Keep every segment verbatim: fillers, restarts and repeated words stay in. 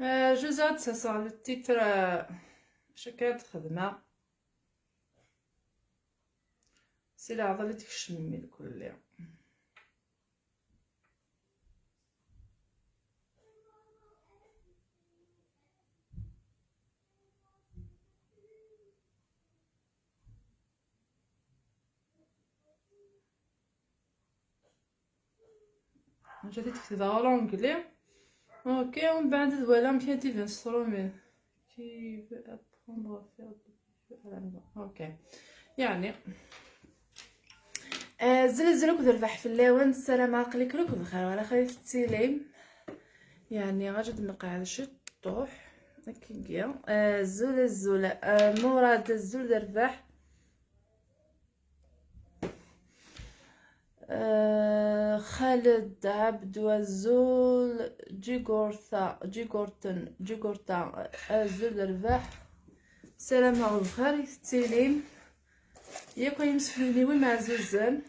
آه، جوزها تساسغ للتيتر، آه، شكات خدمة. سي العضلة تكشم من الكل. جاتي تكتب en anglais. اوكي، ومن بعد دوالة مكان تيفنسترومي كي apprendre à faire. اوكي، يعني آه، زلزلك ذربح في اللون. السلام عقلك لك بخير وعلى خير تتسيليم. يعني غاجد نقعد شي طوح. هكاكيا. آه، زول الزول، آه، مراد الزول ذربح. آه، خالد عبد وزول جيغورتا، جيغورتن، جيغورتا، آه، الزول ذربح. سلام على الخير تتسيليم. ياكو يمسفلني وين معزوزن.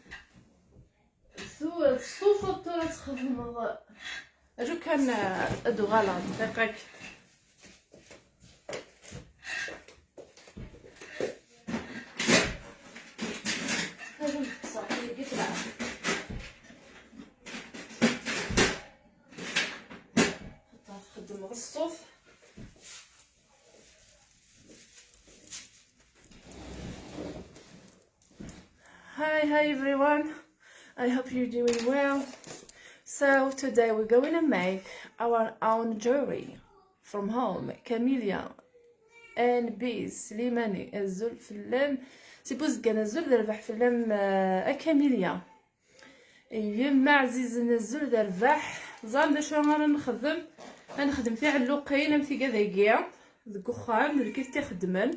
ثورة، ثورة، ثورة تخدم. اجو كان ادو غالا دقيقك. لازم تصافي قطعة. تخدم غير الصوف. Hi, hi everyone. I hope you're doing well. So today we're going to make our own jewelry from home. Camellia and Bees Slimani, azul fell-am. Si Buzgan, azul d rrbeḥ fell-am, eh, a Camellia. Yemma ɛzizen, azul d rrbeḥ. Ẓran d acu ara nexdem. Ad nexdem tiɛelluqin am tiga dagi deg uxxam, d nekk i t-ixeddmen.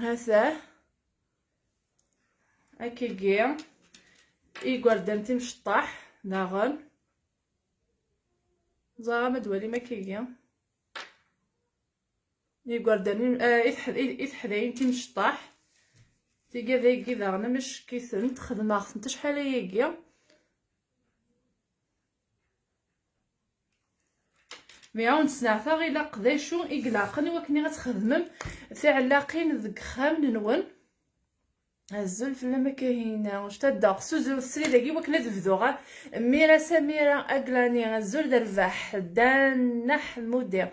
Hata. Akkagi. Igerdan timceṭṭaḥ daɣen. Ẓer ma d-twalim akkagi. Igerdan, eh, i teḥ-, i, i teḥdayin timceṭṭaḥ. Tiga dagi daɣen, am ackiten, xedmeɣ-tent acḥal ayagi. Mi awen-d-sneɛtaɣ ilaq d acu i ilaqen i wakken ad txedmem tiɛellaqin deg ixxamen-nwen. Azul fell-am a Kahina, ctaddaɣ suzrut srid-agi wakken ad bduɣ. Mira Samira Aglani, azul d rrbeḥ. Dan Ḥmudi,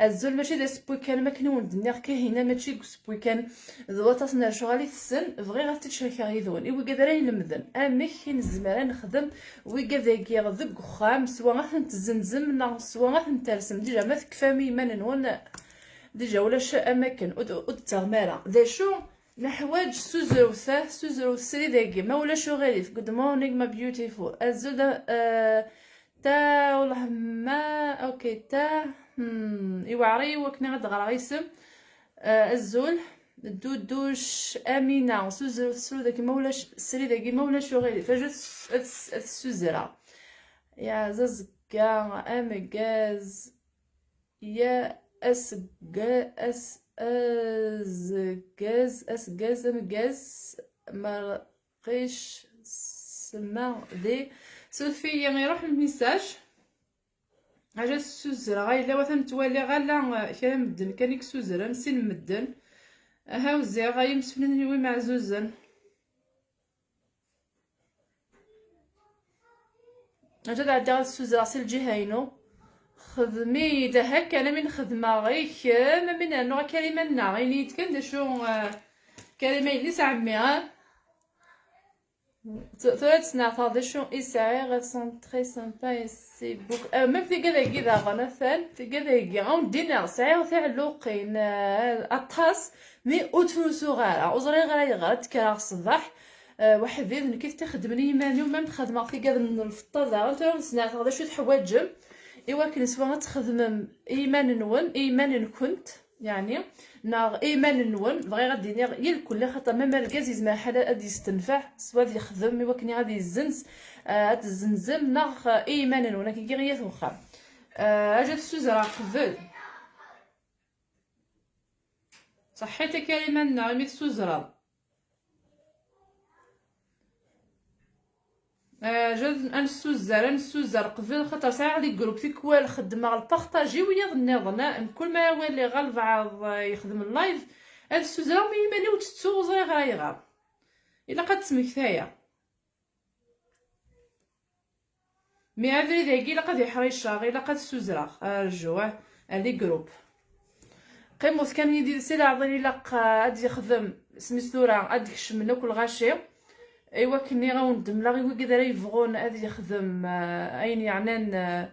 azul, mačči d asewwi kan, am akken i wen-d-nniɣ, Kahina mačči deg usewwi kan, d waṭas n lecɣal i tessen, bɣiɣ ad t-id-cerkeɣ yid-wen. I wigad ara ilemden amek i nezmer ad nexdem wigad-agi deg uxxam, swa ad ten-tzenzem neɣ swa ad ten-tersem. Dija ma tekfam i yiman-nwen, dija ulac am akken, ur d-, ur d-tettaɣem ara. D acu neḥwaǧ? Suzrewt, suzrewt srid-agi, ma ulac uɣilif. Good morning, my beautiful. Azul da, eh, ta, والله ما، اوكي، ta, hmm, iweɛṛ-iyi wakken ad ɣreɣ isem. Eh, azul, Duduc Amina, suzrewt srid-agi, ma ulac, srid-agi, ma ulac uɣilif. Acu ad s-, ad s-, ad suzreɣ? Ya, azazga, ameggaz. Ya asegga-, as-, azgaz, aseggas, ameggaz, merqic, sma, di. Suref-iyi, iruḥ lmisaj. Aja suzreɣ, ayla watan ttwaliɣ ala, eh, kra n medden kan i yessuzren, sin n medden. Aha, uziɣ, ay imsefliden-iw imeɛzuzen. Aja ad ɛeddiɣ ad ssuzreɣ si lǧiha-inu. Xdem-iyi-d aha kan, am win xedmeɣ i kemm, am win rnuɣ akka i iman-nneɣ. Ini-yi-d kan d acu, eh, Karima yelli-s ɛemmi, ah? Tura ad sneɛteɣ d acu i sɛiɣ, elles sont très sympas et c'est beaucoup. Eh, même tigad-agi daɣen, atan, tigad-agi, ad wen-d-iniɣ, sɛiɣ tiɛelluqin, eh, aṭas, mi ur ttrusuɣ ara. Ur ẓriɣ ara ayɣer, ad d-kkreɣ ṣṣbeḥ, eh, weḥd-i, d nekk i t-ixeddmen i yiman-iw, même xedmeɣ tigad n lfeṭṭa daɣen. Tura ad wen-sneɛteɣ d acu i teḥwaǧem i wakken swa ad txedmem i yiman-nwen, i yiman-nkent. Yeɛni, neɣ i iman-nwen, bɣiɣ ad d-iniɣ, yal kulli, xaṭer ma argaz yezmer ḥala ad yestenfeɛ, swa ad yexdem i wakken ad yezzenz, eh, ad tezzenzem, neɣ, eh, i iman-nwen, akkagi i at uxxam. Eh, aja ad ssuzreɣ qbel. Ṣaḥḥit a Karima-nneɣ imi tessuzreḍ. Ah, jad, ad nessuzzer, ad nessuzzer qbel, xaṭer sɛiɣ di group tikwal xeddmeɣ lpartaji wiyaḍ nniḍen, ah, mkul ma waliɣ albaɛḍ, ah, yexdem live, ad ssuzreɣ mi iman-iw ttettuɣ, ur ẓriɣ ayɣer. Ilaq ad ttmektayeɣ. Mi abrid-agi ilaq ad iḥriceɣ, ilaq ad ssuzreɣ, rju, ah, ar di group. Qqimut kan yid-i, si leɛḍil ilaq, ah, ad yexdem, isem-is tura, ad d-kecmen akk lɣaci, i wakken i awen-d-mleɣ i wigad ara yebɣun ad yexdem, ah, ayen yeɛnan, ah,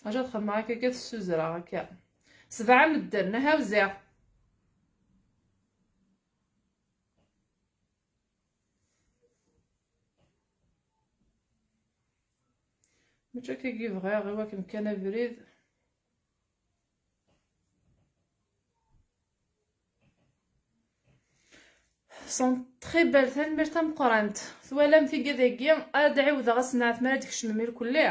acu ad xedmeɣ akka, akka tessuzreɣ akka. Sebɛa medden, aha uziɣ. Mačči akka i bɣiɣ, i wakken kan abrid. Sont très belles, tanemmirt tameqqrant. Twalam tigad-agi, ad ɛiwdeɣ asenɛet mi ara d-kecmem irkelli.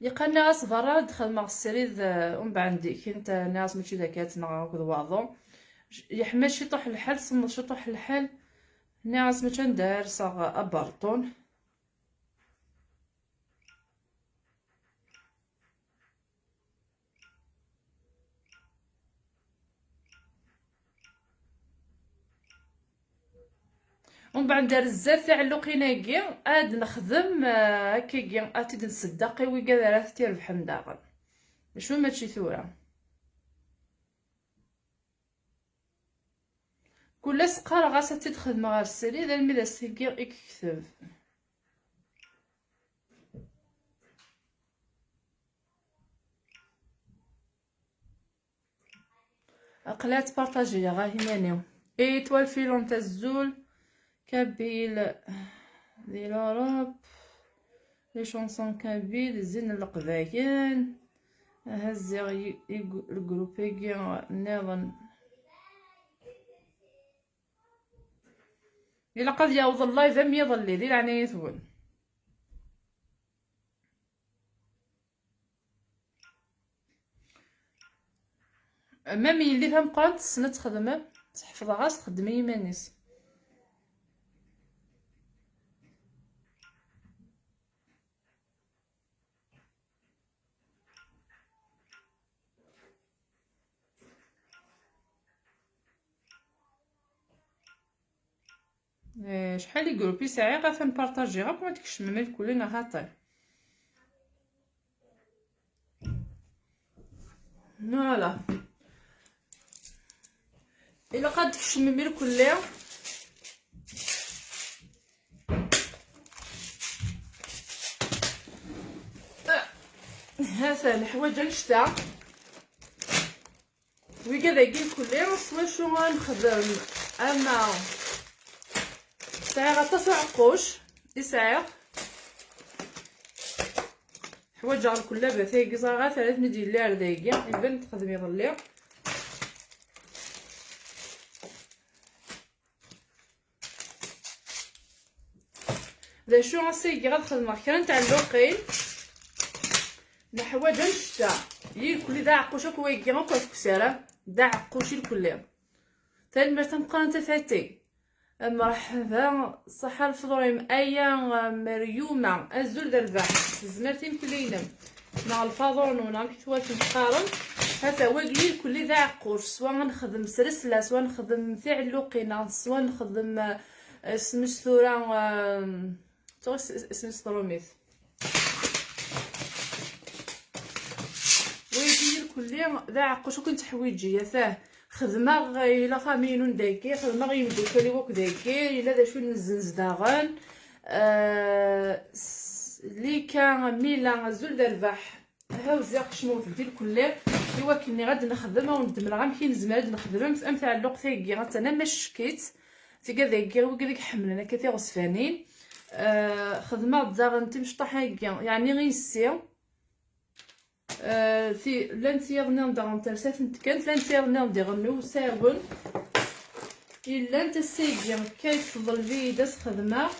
Yeqqar nniɣ-as berra ad d-xedmeɣ srid, eh, umbeɛd kint, eh, nniɣ-as mačči d akat neɣ akked waḍu. Yeḥma ciṭuḥ lḥal, semmeḍ ciṭuḥ lḥal. Nniɣ-as mačči anda ara rseɣ aberṭun. Umbeɛd ar zdat tiɛelluqin-agi ad nexdem, eh, akkagi, ad t-id-nseddeq i wigad ara t-irebḥen daɣen. Acu mačči tura? Kul ass qqareɣ-as ad tt-id-xedmeɣ ɣer srid, almi d ass-agi i yekteb. Aql-aɣ ttpartajiyeɣ ah iman-iw. Étoile filante, azul. Kabyle di l'Europe. Les chansons kabyles, zzin n Leqbayel. Aha ziɣ i, i gu-, lgrup-agi nniḍen. Ilaq ad yaweḍ live am yiḍelli, di leɛnaya-twen. Même yelli tameqqrant tessen ad texdem, ḥefḍeɣ-as txeddem i yiman-is. Eh, acḥal i groupe i sɛiɣ, atan partagiɣ akk, ma tkecmem irkelli neɣ xaṭi. Voilà. Ilaq ad tkecmem irkelli. Hatan, ḥwaǧ annect-a. Wigad-agi irkelli, s wacu ara nexdem? Ama sɛiɣ aṭas uɛeqquc i sɛiɣ. Ḥwaǧeɣ lkullaba tayegi, ẓriɣ ɣer terra-ten-id yelli ar dayegi, iban texdem iḍelli. D acu, ass-agi ad xedmeɣ kra n tɛelluqin. Neḥwaǧ annect-a. Irkelli d aɛeqquc akk wagi, akk ad k-usaram. D aɛeqquc irkelli. Tanemmirt tameqqrant a Fati. Mreḥba, ṣaḥa lefḍur-im. Aya, Meryuma, azul d rrbeḥ. S tezmert imekli-inem. Neɣ lfaḍur-nwen, amek i twal teqqarem? Hata, wagi irkelli d aɛeqquc, swa ad nexdem s resla, swa ad nexdem tiɛelluqin, neɣ swa ad nexdem, eh, isem-is tura, eh, tuɣ is-, is-, isem-is s trumit. Wagi irkelli d aɛeqquc akk n teḥwiǧi, atah. Xedmeɣ i la famille-inu dagi, xedmeɣ i yimeddukal-iw akk dagi, yella d acu i nezzenz daɣen. Eh, s-, Lika, Mila, azul d rrbeḥ. Ha uziɣ kecmeɣ deg irkelli, i wakken ad nexdem, ad wen-d-mleɣ amek i nezmer ad nexdem am, am tɛelluqt-agi, attan am acekkit, tigad-agi, wigad i iḥemmlen akka tiɣezfanin. Eh, xedmeɣ-d daɣen timecṭaḥ-agi, yeɛni i yessi. Eh, ti-, llant tiyaḍ-nniḍen daɣen tersatent kan, llant tiyaḍ-nniḍen diɣen n usawen. Illan ass-agi akka yefḍel-iyi-d ad s-xedmeɣ.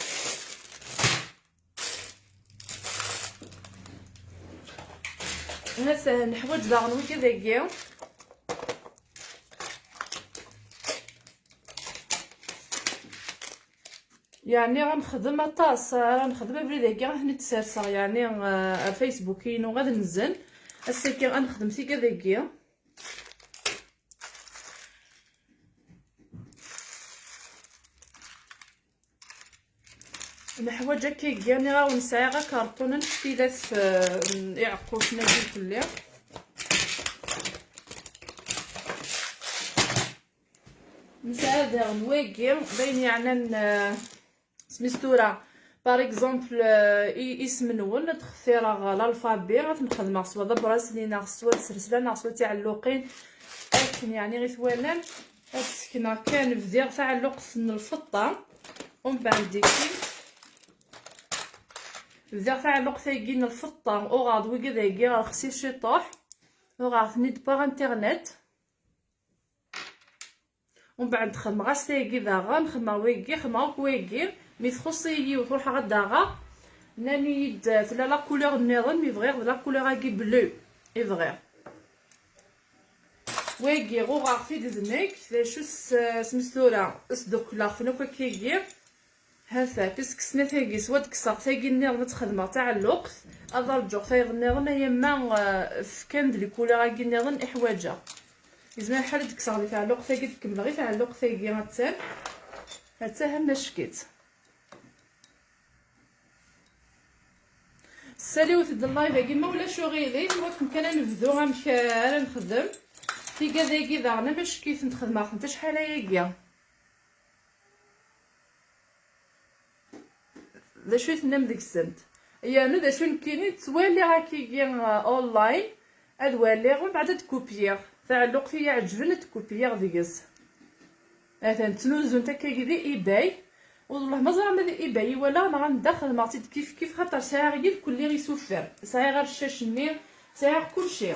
Hatan neḥwaǧ daɣen wigad-agi. Yeɛni ad nexdem aṭas, ara nexdem abrid-agi ad ten-id-serseɣ, yeɛni, eh, ar Facebook-inu ad nzen. Ass-agi ad nexdem tigad-agi. Neḥwaǧ akkagi, nniɣ-awen sɛiɣ akarṭun anect-ilat, eh, n iɛeqqucen-agi fell-i. Nesɛa daɣen wagi, d ayen yeɛnan, eh, smis tura, par exemple, eh, i-, isem-nwen, ad xtireɣ l'alphabet, ad ten-xedmeɣ swa d abrasli neɣ swa d sresla neɣ swa d tiɛelluqin, akken yeɛni i twalam. Ad sekneɣ kan, bdiɣ taɛelluqt n lfeṭṭa, umbeɛd diki bdiɣ taɛelluqt-agi n lfeṭṭa, uɣeɣ-d wigad-agi rxis ciṭuḥ, uɣeɣ-ten-id par internet. Umbeɛd xedmeɣ-as tayagi daɣen, xedmeɣ wayagi, xedmeɣ akk wayagi. Mi txuṣṣ-iyi yiwet, ruḥeɣ ad d-aɣeɣ. Nnan-iyi-d tella la couleur nniḍen, mi bɣiɣ d la couleur-agi bleu i bɣiɣ. Wayagi uɣeɣ-t-id d nekk, d acu s-, smis tura sdukleɣ-ten akk akkagi. Hata, puisque snat-agi, swa ad kkseɣ tagi nniḍen ad tt-xedmeɣ d taɛelluqt, ad rǧuɣ tayeḍ nniḍen, ay ama, eh, fkan-d les couleurs-agi nniḍen i ḥwaǧeɣ. Yezmer lḥal ad kkseɣ di taɛelluqt-agi, ad kemmleɣ i taɛelluqt-agi, attan. Atta ha mackit. Ssaliwet-d live-agi, ma ulac uɣilif, iwakken kan ad nebdu amek ara nexdem. Tigad-agi daɣen, amack-itent xedmeɣ-tent acḥal ayagi. D acu i tennam deg-sent? Yernu d acu nekkini ttwaliɣ akkigi, uh, online, ad waliɣ, mbeɛd ad d-kupyiɣ. Taɛelluqt i yi-iɛeǧben ad d-kupyiɣ deg-s. Atan ttnuzunt akkagi di eBay. Wellah ma ẓriɣ ma di eBay i walaɣ neɣ anda, xedmeɣ-tt-id kif kif, xaṭer sɛiɣ yid kulli isufar. Sɛiɣ arcac-nni, sɛiɣ kulci.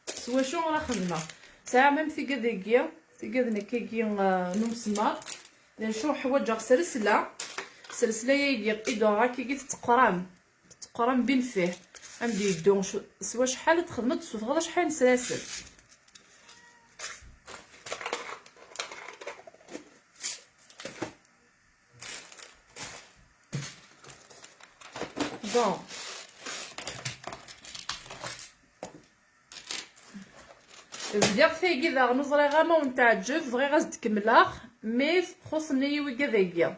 S wacu ara xedmeɣ? Sɛiɣ même tigad-agi, tigad n akkagi, uh, n umesmaṛ. D acu ḥwaǧeɣ? Sresla. Sresla-agi i d-uɣeɣ akkagi tetteqram. Tetteqram bin fih. Am d-yeddu cu-, s wacḥal ad txedmeḍ, tessufɣeḍ acḥal n srasel. Bon. Bdiɣ tagi daɣen, ur ẓriɣ ma wen-teɛǧeb, bɣiɣ ad s-d-kemmleɣ, mi txuṣṣen-iyi wigad-agi.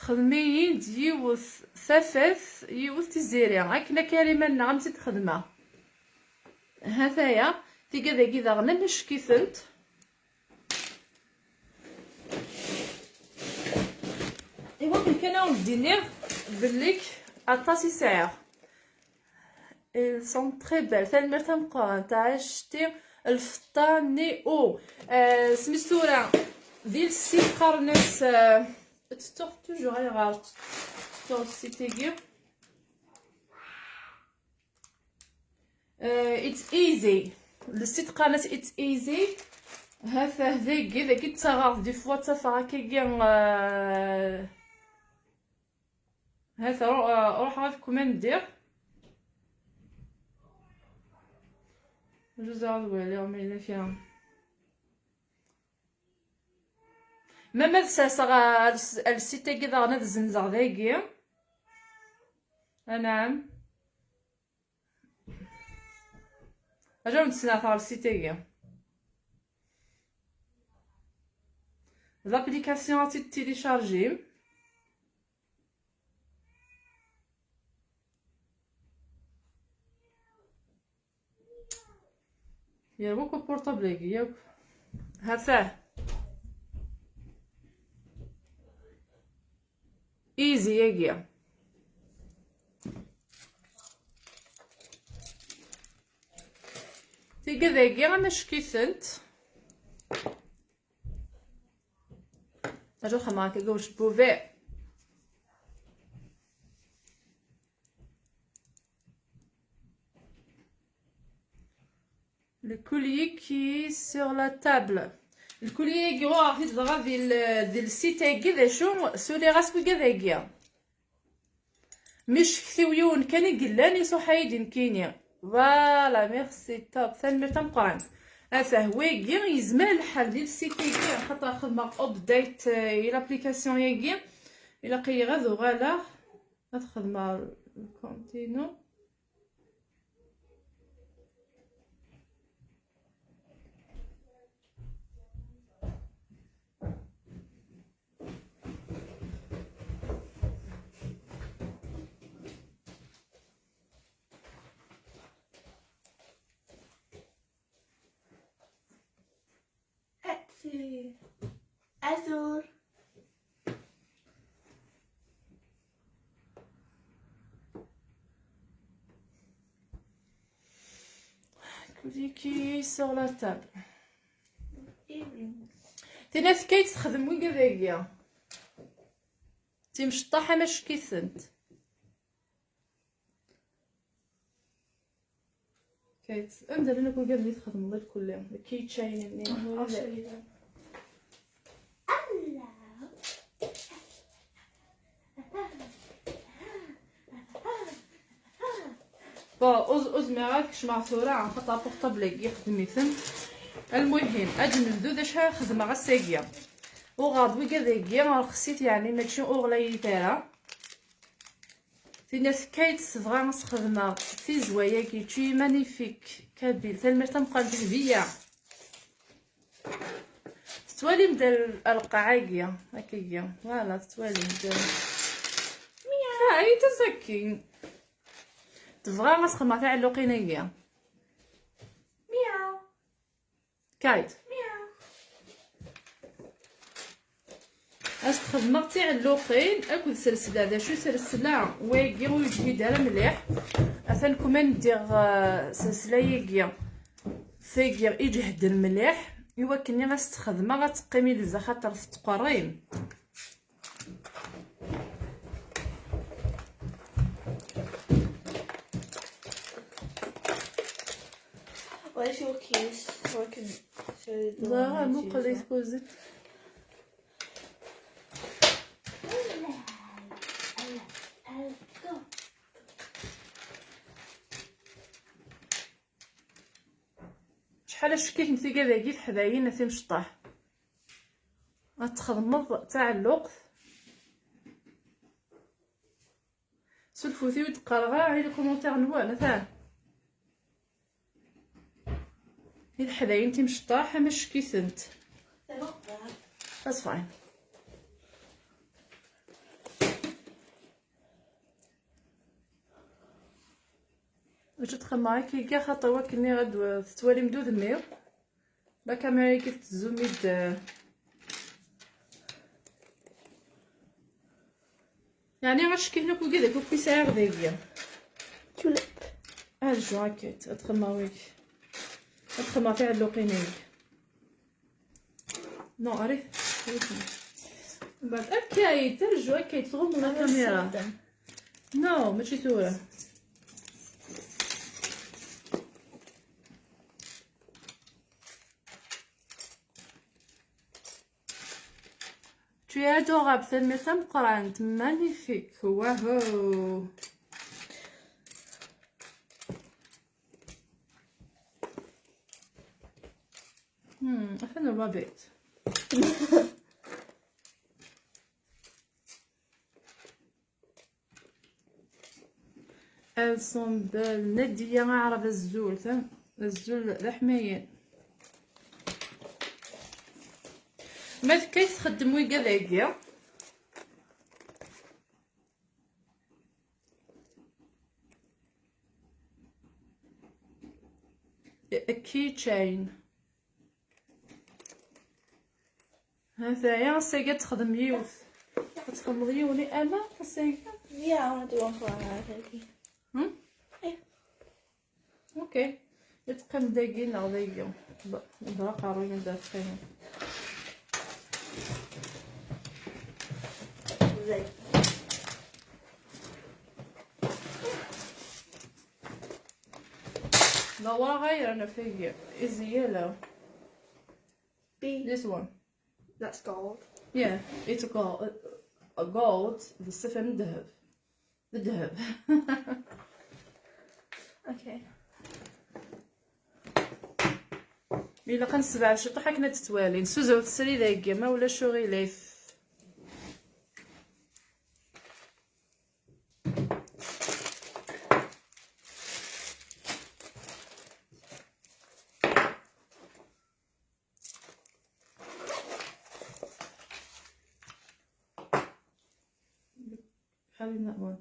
Xdem-iyi-d yiwet tafat, yiwet tiziri, akken akka ar iman-nneɣ am tt-id-xedmeɣ. Hataya, tigad-agi daɣen, amack-itent. Iwakken kan ad wen-d-iniɣ bellik aṭas i sɛiɣ. Ils sont très belles. Tanemmirt tameqqrant. Ɛacti lfeṭṭa-nni. O, eh, smis tura di lsit qqaren-as, eh, tettuɣ toujours ayɣer tettuɣ lsit-agi. Eh, it's easy. Le site qqaren-as it's easy. Hata dagi, dagi ttaɣeɣ des fois, ttafeɣ akkagi, eh, hata ru-, eh, ruḥeɣ ad kumandiɣ. Juzaɣ ad waliɣ ma yella kra. Ma, ma ad serseɣ, eh, al-, al site-agi daɣen ad zzenzeɣ dagi. Anɛam. Acu n tesnat ɣer site-agi? L'application ad tt-téléchargem. Yerwa akk portable-agi yakk. Hata. Easy-agi. Tigad-agi, amack-itent. Acu xedmeɣ akka, gauche bouvet. Le collier qui est sur la table. Le collier-agi ɣur-aɣ-t-id dɣa di l-, di le site-agi, d acu? Suliɣ-as wigad-agi. Mi ccektiɣ yiwen kan i yellan, iṣuḥ-iyi-d nekkini. Voilà, merci, top. Tanemmirt tameqqrant. Atah, wagi yezmer lḥal di le site-agi, xaṭer xedmeɣ update, eh, i l'application-agi. Ilaq-iyi ad uɣaleɣ ad xedmeɣ le continue. Atsi. Azul. Kuliki sur la table. Tina tekka-d texdem wigad-agi. Timceṭṭaḥ amack-itent. Kate, anda llan akk wigad-nni txedmeḍ lkulli? Keychain-nni. Bon, ur z-, ur zmireɣ ad kecmeɣ tura, xaṭer apuṛṭabl-agi ixdem-iten. Almuhim, ad d-nebdu d acu ara xedmeɣ ass-agi. Uɣeɣ-d wigad-agi, rxesit, yeɛni mačči ur ɣlayit ara. Tinna tekka-d tebɣa ad s-xedmeɣ tizwa-agi, tu es magnifique, Kabyle. Tanemmirt tameqqrant a Hdiya. Tettwalim-d al-, lqaɛa-agi, akkagi. Voilà, tettwalim-d. Miyaw. Ah, it is akken. Tebɣa ad s-xedmeɣ tiɛelluqin-agi. Miyaw. Kate. Miyaw. Ad s-xedmeɣ tiɛelluqin akked selsla. D acu selsla? Wagi ur yeǧhid ara mliḥ. Atan kuman ddiɣ, eh, selsla-agi. Tagi iǧehden mliḥ. Iwakken ad s-tt-xedmeɣ ad teqqim i lebda xaṭer tettqerrim. Where's your keys? So I can show you the one. Ẓer, muqel i tkuzint. Acḥal acek-itent tigad-agi teḥdayin a timecṭaḥ. Ad txedmeḍ taɛelluqt. Sulfut-iyi ur d-qqareɣ ara i lkumuntir-nwen, atan. I teḥdayin timecṭaḥ, amack-itent. That's fine. Mačči ad xedmeɣ akka, akka, xaṭer wakken ad tettwalim d udem-iw. La caméra-agi tettzoom-id, eh. Yeɛni acekkiḥen akk wigi d akk i sɛiɣ dagi. Tulip. Ad jju akka, ad xedmeɣ wigi. Ad xedmeɣ tiɛelluqin-agi. Non, arrête. Mbeɛd akka, terju akka, tɣumm la caméra. Non, mačči tura. Tu es adorable, tanemmirt tameqqrant, magnifique, wahoo. Hmm, atan rabbit. Elles sont belles. Nadiya Aɛrab, azul, ta-, azul d aḥmayan. Ma tekka txeddem wigad-agi. A keychain. Ha taya, ass-agi ad texdem yiwet. Ad txedmeḍ yiwen i Ama, ass-agi? Yeah, I wanna do one for Ama, thank you. Hmm? Yeah. Okay. Ad teqqim dagi neɣ dagi? Ḍra aqerruy anda teqqim. Zay. Laura ɣayr anafag is yellow. B. This one. That's gold. Yeah, it's a gold. A gold, the seven ذهب. The ذهب. Okay. Ilaq ad nessebɛed ciṭuḥ akken ad tettwali. Nessuzret srid-agi, ma ulac uɣilif. Having that one.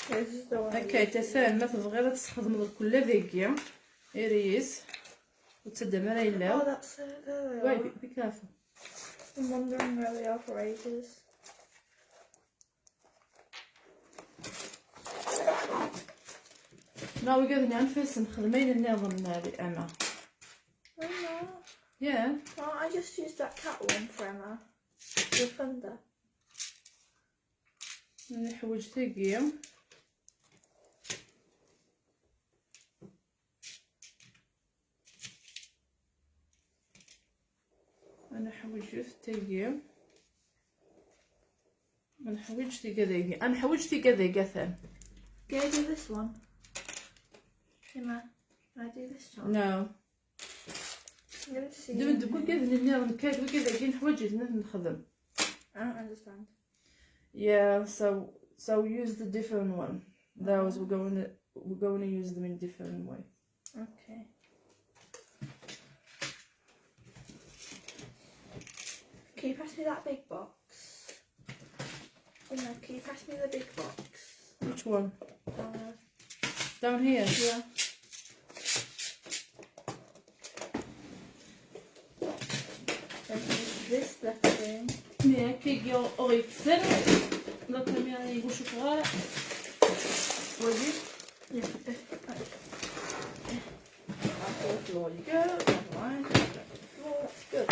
This is the one. Okay, Tatan, ma tebɣiḍ ad tesxedmeḍ lkella dagi, iri-yis. Ur ttadam ara yella. Oh, that's so good. Wait, be, be careful. I'm wondering where they are for ages. Now we're going to nfes nxedm ayen nniḍen, Emma. Emma. Yeah. Well, I just used that cat one for Emma. The thunder. Neḥwaǧ tagi. Ad neḥwiǧ yiwet tagi. Ad neḥwiǧ tigadagi. Ad neḥwiǧ tigadagi, atan. Can I do this one? Emma, can I do this one? No. Let's see. Deg wigad-nni nniḍen kan, wigad-agi neḥwaǧ-iten ad nexdem. I don't understand. Yeah, so, so use the different one. Those we're going to, we're going to use them in different way. Okay. Can you pass me that big box? Emma, can you pass me the big box? Which one? Uh, Down here? Yeah. This left thing. Mais kigi ur ikter. La première, il bouge pas. Vas-y. Yeah. That's good.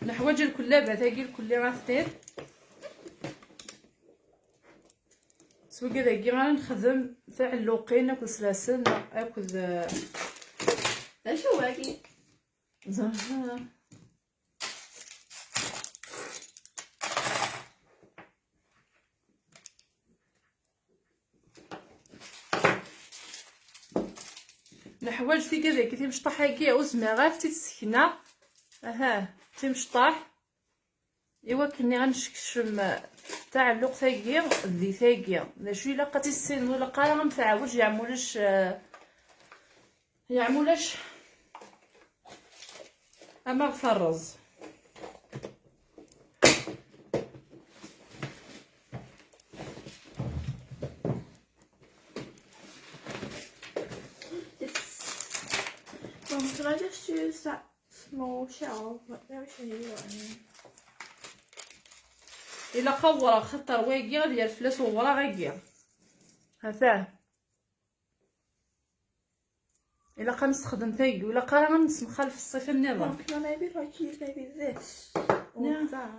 Neḥwaǧ lkullaba tagi, lkulli ɣef tir. S wigad-agi ara nexdem tiɛelluqin akked slasen akked, eh, d acu wagi? Zahra. Neḥwaǧ tigad-agi, timecṭaḥ-agi, ur zmireɣ ara ad tt-id-sekneɣ. Aha, timecṭaḥ. I wakken ad nsekcem taɛelluqt-agi di tagi. D acu ilaq ad tissineḍ, ur ilaq ara am teɛweǧ, yeɛmulac, eh, yeɛmulac. Ama ɣ terreẓ. This. Mum, can I just use that small shell? Like, let me show you what I mean. Ilaq awraɣ, xaṭer wagi ad yerr fell-as uwraɣ-agi. Ata. Ilaq ad nessexdem tagi, ur ilaq ara ad nessemxalef ṣṣifa nniḍen. Well, can I maybe, like, use maybe this or, yeah, that?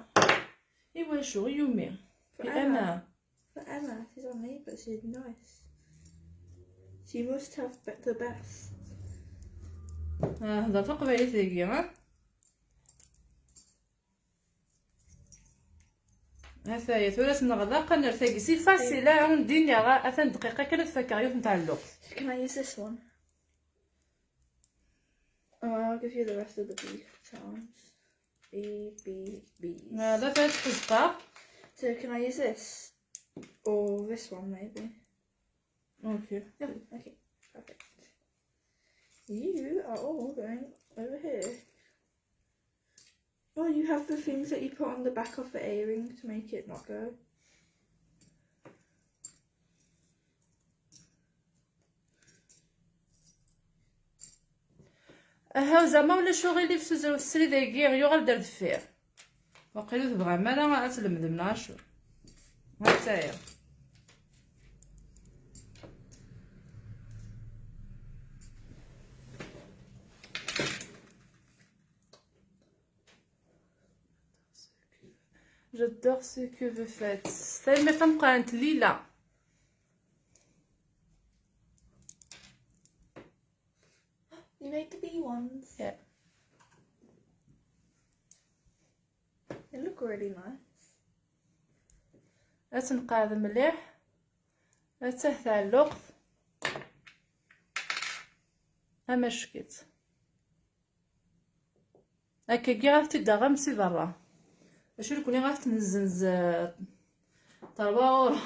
Iwacu, yumi? For Emma. Emma. For Emma, she's our neighbour, she's nice. She must have be-, the best. Ah, hḍeṛ taqbaylit dagi, ha? Ataya, tura s-neɣleq, ad nerr tagi. C'est facile, ah, ur ndin ara, atan dqiqa kan ad fakeɣ yiwet n tɛelluqt. Can I use this one? Oh, I'll give you the rest of the B sounds. B, B, B. Ah, la fayette tezqer. So can I use this? Or this one, maybe? Okay. Yeah, okay. Perfect. You are all going over here. Oh, you have the things that you put on the back of the earring to make it not go. Aha, zeɛma ulac uɣilif s uzref srid-agi yuɣal-d ar deffir. Waqil ur tebɣam ara ad tlemdem neɣ acu? Ha-tt-aya. J'adore ce que vous faites. Tanemmirt tameqqrant, Lila. You made the bee ones. Yeah. They look really nice. Ad tenqeɛd mliḥ. Ad tah tɛelluqt. Amack-itt. Akkagi ɣef t-id-aɣam si berra. Acu nekkni ɣef t-nezzenz, eh, terwa ur-,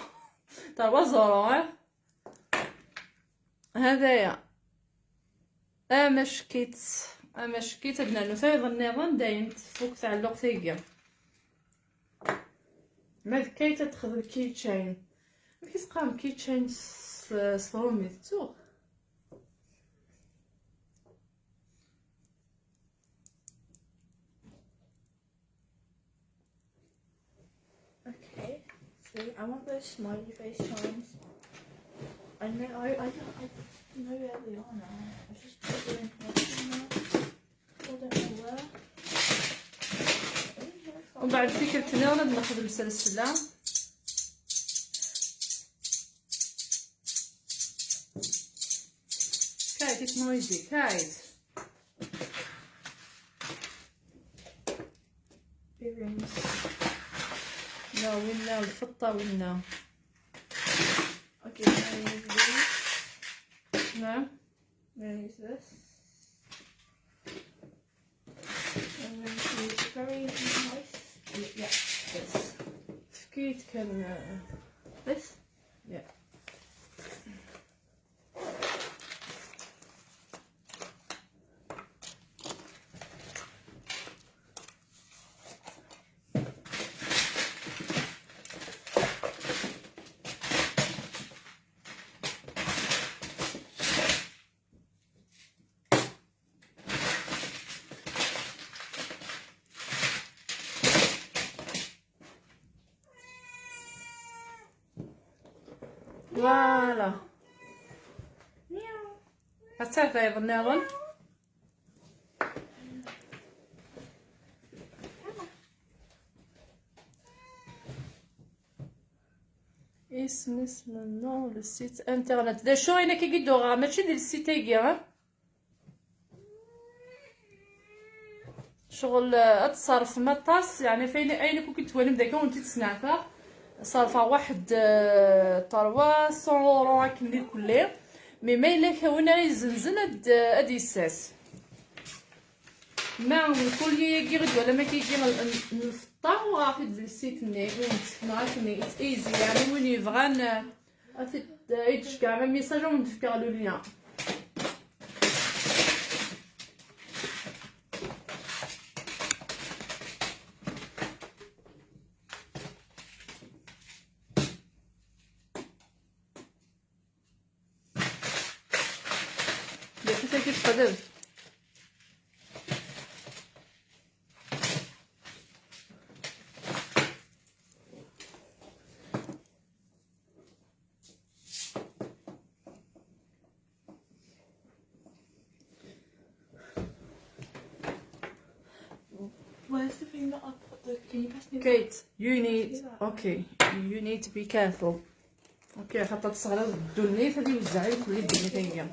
terwa ẓuru, eh? Hadaya. Amack-itt, amack-itt, ad nernu tayeḍ nniḍen, dayen tfuk tɛelluqt-agi. Ma d Kate ad texdem keychain. Amek i s-qqaren keychain s, s tṛumit? Ttuɣ. Okay, see, I want those smiley face charms. I know, I, I, don't- I know where they are now. I just put them in here somewhere. I don't know where. ومن بعد فكرة نيران ناخذ المسلسلة. كايت، it's noisy، كايت. Earrings. لا، وين لا، الفطة وين لا. Okay, I'm gonna use these. نعم. I'm gonna use this. I'm going to use a very nice, yeah, this. فكيت كان، uh, this? Yeah. Voilà. Ad tafeḍ nniḍen. Isem, isem, non, le site internet. D acu ayen akka i d-uɣeɣ, mačči d le site-agi, ha? Ccɣel, eh, ad tṣerfem aṭas, yeɛni ɣef ayen, ayen akk i twalim dagi ur tent-id-sneɛfeɣ. Ṣerfeɣ waḥed, eh, trois cents euros akken di kulli. Mi ma yella kra win ara izenzen ad, ad d-yessers. Ma mkul-agi i d-twalam akkagi n, n, n lfeṭṭa, uɣeɣ-t-id di le site-nni, ur nettfeɣ akken it's easy, yeɛni win yebɣan, eh, ad t-id-, ad yi-d-ceggɛem amisaj, ad wen-d-fkeɣ le lien. D acu-t-agi teqleb? Where's the thing that I put the, can you pass me the Kate, you need, okay, you need to be careful. Okay, خاطر تصغر الدنيا، هذه وزعي كل الدنيا ثانية.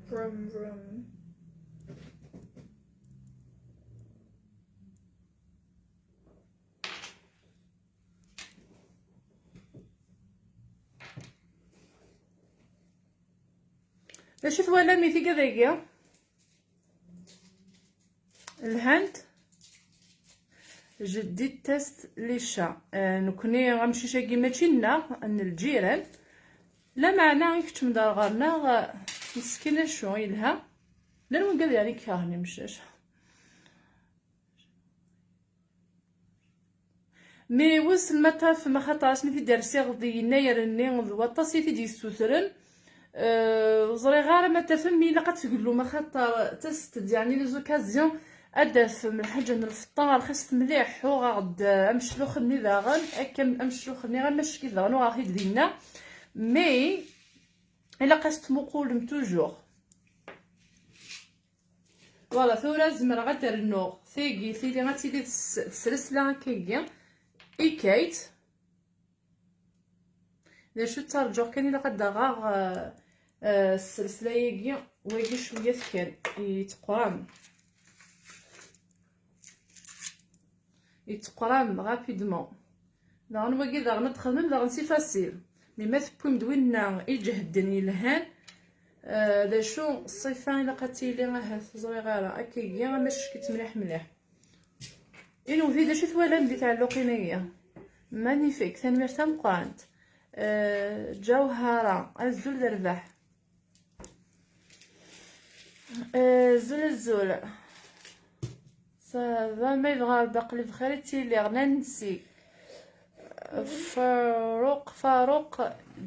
Vroom, vroom. D acu twalam i tigad-agi? Lhant. Je déteste les chats. Eh, nekni amcic-agi mačči nneɣ, n lǧiran. Lameɛna i keččmen-d ar ɣer-neɣ, eh, meskin acu yelha. Llan wigad yeɛni keṛhen imcac. Mi wissen ma tafem, axaṭer asmi t-id-rsiɣ di yennayer-nni d waṭas i t-id-yessutren, eh, ur Ẓriɣ ara ma tafem mi ilaq ad tgellum, axaṭer ttaset-d, yeɛni, les occasions ad d-tafem lḥaǧa n lfeṭṭa rxist mliḥ. Uɣeɣ-d ameclux-nni daɣen, akka ameclux-nni amack-it daɣen uɣeɣ-t-id dinna. Mais ilaq ad s-tmuqulem toujours. Voilà, tura zemreɣ ad d-rnuɣ tagi, tili ad tili tes-, tesresla akkagi i Kate. D acu ttarǧuɣ kan, ilaq ad d-aɣeɣ, euh, euh, sselṣla-agi, wagi cwiyat kan, yettqram. Yettqram rapidement. Daɣen wagi daɣen ad t-txedmem daɣen si facile. Mi ma tewwim-d winna iǧehden yelhan, euh, d acu ṣṣifa ilaq ad tili, ahat ẓriɣ ara. Akkagi amack-it mliḥ mliḥ. Inewwet-d acu twalam di tɛelluqin-agi? Magnifique, tanemmirt tameqqrant. Euh, Ǧawhara, azul d rrbeḥ. Euh, azul, azul. Ça va, ma yebɣa Rebbi aql-i bxir i ttiliɣ. Nancy. Faruq, Faruq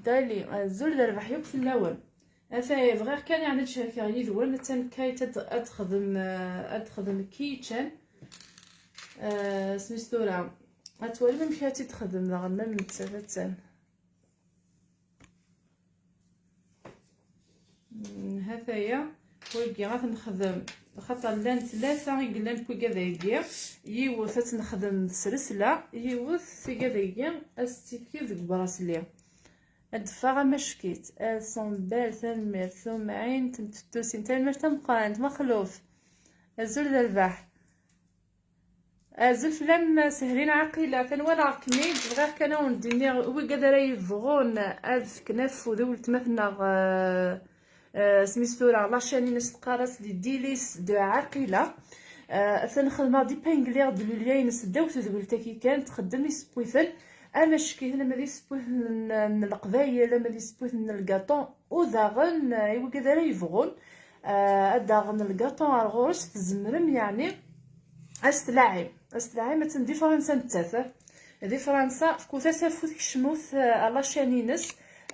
Dali, azul d rrbeḥ yakk fell-awen. Ata bɣiɣ kan, yeɛni, ad cerkeɣ yid-wen. Attan Kate ad, ad texdem, euh, ad texdem kitchen. Euh, smis tura. Ad twalim amek ad tt-id-texdem daɣen, ma nettat attan. Mm, ha-t-aya. Wagi ad t-nexdem, xaṭer llan tlata i yellan deg wigad-agi. Yiwet ad tt-nexdem d sresla, yiwet tigad-agi ad s-tt-tefkiḍ deg ubrasli. Ad d-teffeɣ amack-it. Elles sont belles, tanemmirt. Tumɛint n tettusin, tanemmirt tameqqrant, Maxluf. Azul d rrbeḥ. Azul fell-am, Sehrin Ɛaqila, tanwalaɣ-kem-id, bɣiɣ kan ad wen-d-iniɣ, wigad ara yebɣun ad fken afud i weltma-tneɣ, euh, euh, smis tura, la chaîne-ines teqqar-as Les Délices de Aqila. Euh, atan xedmeɣ-d, ipangliɣ-d lulya-ines ddaw tedwilt-agi kan, txeddem isewwiten, amack-iten ama d isewwiten n, n Leqbayel, ama d isewwiten n lgaṭu, u daɣen, euh, i wigad ara yebɣun, euh, ad d-aɣen lgaṭu ar ɣur-s, tzemrem, yeɛni, ad s-tlaɛim. Ad s-tlaɛim, attan di Fransa nettat. Di Fransa, fkut-as afud, kecmut, euh, ar la chaîne-ines,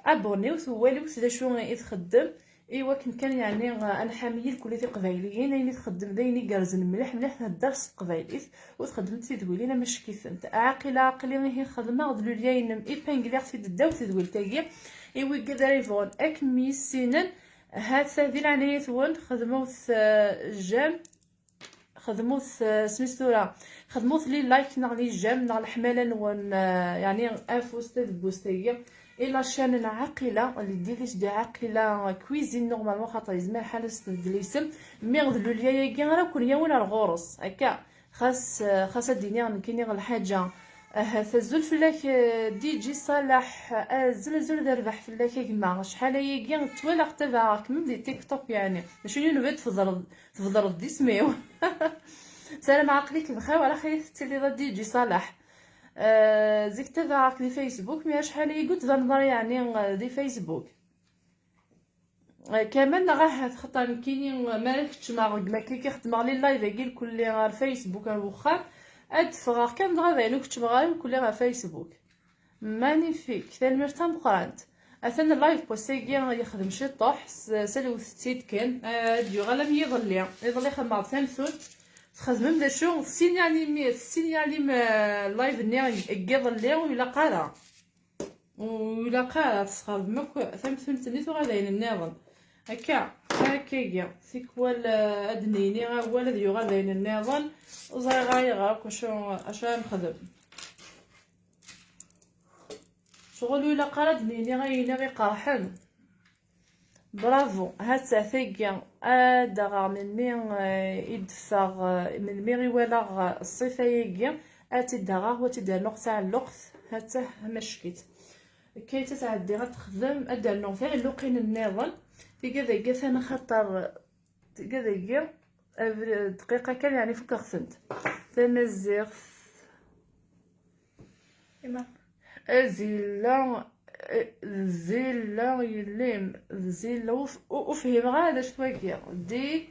abonniwt, waliwt d acu i txeddem, i wakken kan, yeɛni, euh, ad nḥami irkelli tiqbayliyin, ayen i txeddem d ayen igerrzen mliḥ, mliḥ thedder s teqbaylit, u txeddem tidwilin amack-itent. Ɛaqila, aql-i ihi xedmeɣ-d lulya-inem, ipangliɣ-t-id ddaw tedwilt-agi, i wigad ara yebɣun ad kem-yissinen, ha-t-a di leɛnaya-twen, xedmut, euh, j'aime, xedmut, euh, smis tura, xedmut les likes neɣ les j'aime neɣ leḥmala-nwen, euh, yeɛni afus, tadebbuzt-agi, i la chaîne n Ɛaqila, Les Délices de Aqila Cuisine, normalement, xaṭer yezmer lḥal ad s-tbeddel isem, mi d lulya-agi ara ken-yawin ar ɣur-s, akka. Xas, xas ad d-iniɣ nekkini lḥaǧa. Ahat azul fell-ak, eh, D J Salaḥ, azul, azul d rrbeḥ fell-ak a gma. Acḥal ayagi ttwalaɣ, tabaɛeɣ-kem di TikTok, yeɛni. Mačči yunef ad tbedreḍ, tbedreḍ d isem-iw. Ssarameɣ aql-ik bxir, wala xir tettiliḍ a D J Salaḥ. Eh, zik tabaɛeɣ-k di Facebook, mi acḥal ayagi ur tbaneḍ ara, yeɛni, eh, di Facebook. Eh, Kamal neɣ ahat, xaṭer nekkini, mi ara keččmeɣ deg makka, xeddmeɣ les live-agi lkulli ar Facebook ar wexxam, ad d-ffɣeɣ kan dɣa dayen ur keččmeɣ ara lkulli ar Facebook. Magnifique, tanemmirt tameqqrant. Atan live n wass-agi yexdem ciṭuḥ, s-, salwet-tt-id kan, eh, ad d-yuɣal am yiḍelli. Iḍelli xedmeɣ-d tamtunt, txedmem d acu? Tessini alim, tessini alim, eh, live-nni n yiḍelli ur ilaq ara. Ur ilaq ara tesxerbem akk tamtunt-nni, tuɣal d ayen nniḍen. Akka, akkagi, tikwal, eh, ad d-nini awal ad yuɣal d ayen nniḍen, ur ẓriɣ ayɣer akk acu, acu ara nexdem. Ccɣel ur ilaq ara ad d-nini ayen i ɣ-iqerḥen. Bravo, ha-tt-a tagi, ad aɣeɣ melmi, eh, i d-teffeɣ, eh, melmi i walaɣ, eh, ṣṣifa-agi, ad tt-id-aɣeɣ, u ad tt-id-rnuɣ d taɛelluqt, ha-tt-a amack-itt. Kayt ad tɛeddi, ad texdem, ad d-rnuɣ tiɛelluqin nniḍen. Tiga dagi atan axaṭer, tiga dagi, abr-, dqiqa kan, yeɛni fukkeɣ-tent. Tamaziɣt. Azilla, eh, zilla yellim, zilla, ur f-, ur, ur fhimeɣ ara d acu wagi. Di,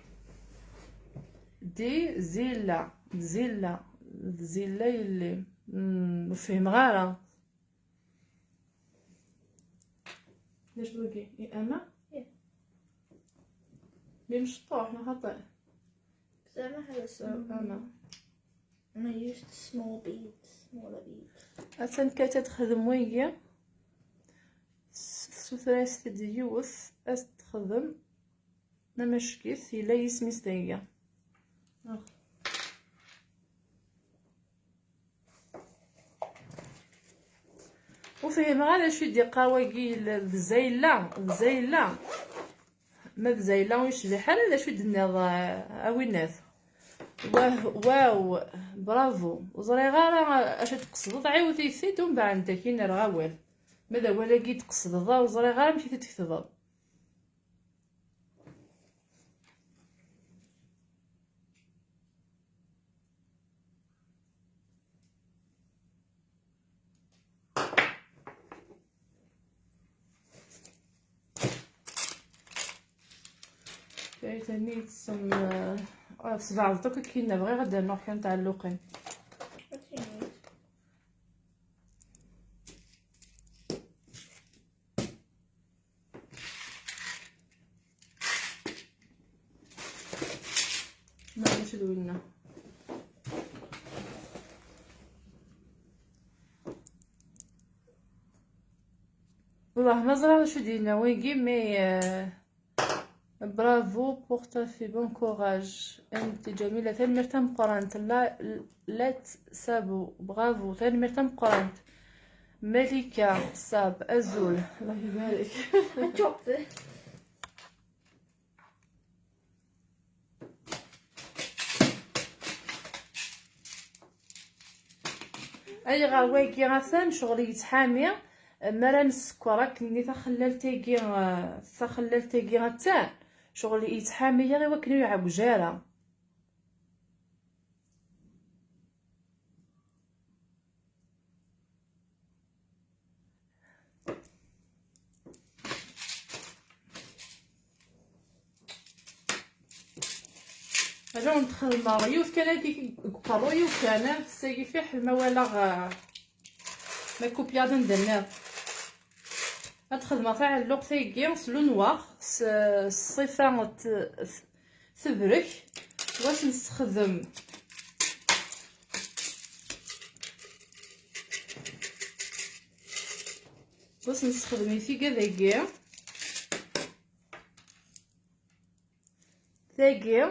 di zilla, zilla, zilla yellim. Hmm, ur fhimeɣ ara. D acu wagi? I ama? Ih. Mi mecṭuḥ, neɣ xaṭi? Zama ḥala s-, mm, ama. And I used small beads, smaller beads. Atan kan ad texdem wigi. S-, tessuter-as-t-id yiwet, ad texdem. Amack-it, yella yisem-is dagi. Ur fhimeɣ ara acu i d-iqqar wagi, yella d Zayla, d Zayla. Ma d Zayla ur yecbiḥ ara d acu i d-tenniḍ, a, a Winat. Wah, waw, bravo. Ur ẓriɣ ara acu tqesdeḍ, ɛiwed-it-id, umbeɛd akin rreɣ awal. Ma d awal-agi i d-tqesdeḍ, ur ẓriɣ ara amek i t-id-tketbeḍ. Kayt-nni yeṭṭsen, eh, ah, tesbeɛdeḍ akk akken bɣiɣ ad d-rnuɣ kra n tɛelluqin. Maɛlic d winna. Wellah ma ẓriɣ d acu d-yenna wigi, mais, euh, bravo pour ta fille, bon courage. Anti Jamila, tanemmirt tameqqrant. La, la Sabo, bravo, tanemmirt tameqqrant. Malika Sab, azul, Allah ibarek. Ayɣer wagi atan ccɣel yettḥami, mi ara nessekkeṛ akkenni taxellalt-agi, eh, taxellalt-agi attan, ccɣel yettḥami-yaɣ i wakken ur iɛewj ara. Ad awen-d-xedmeɣ yiwet kan agi deg uqerruy-iw kan, tessagi fiḥel ma walaɣ, eh, ma kupyaḍ anda nniḍ. Ad xedmeɣ taɛelluqt-agi s le noir, s, s ṣṣifa n t-, tebrek, wa s-nessexdem, wa s-nessexdem i tiga dagi. Tagi,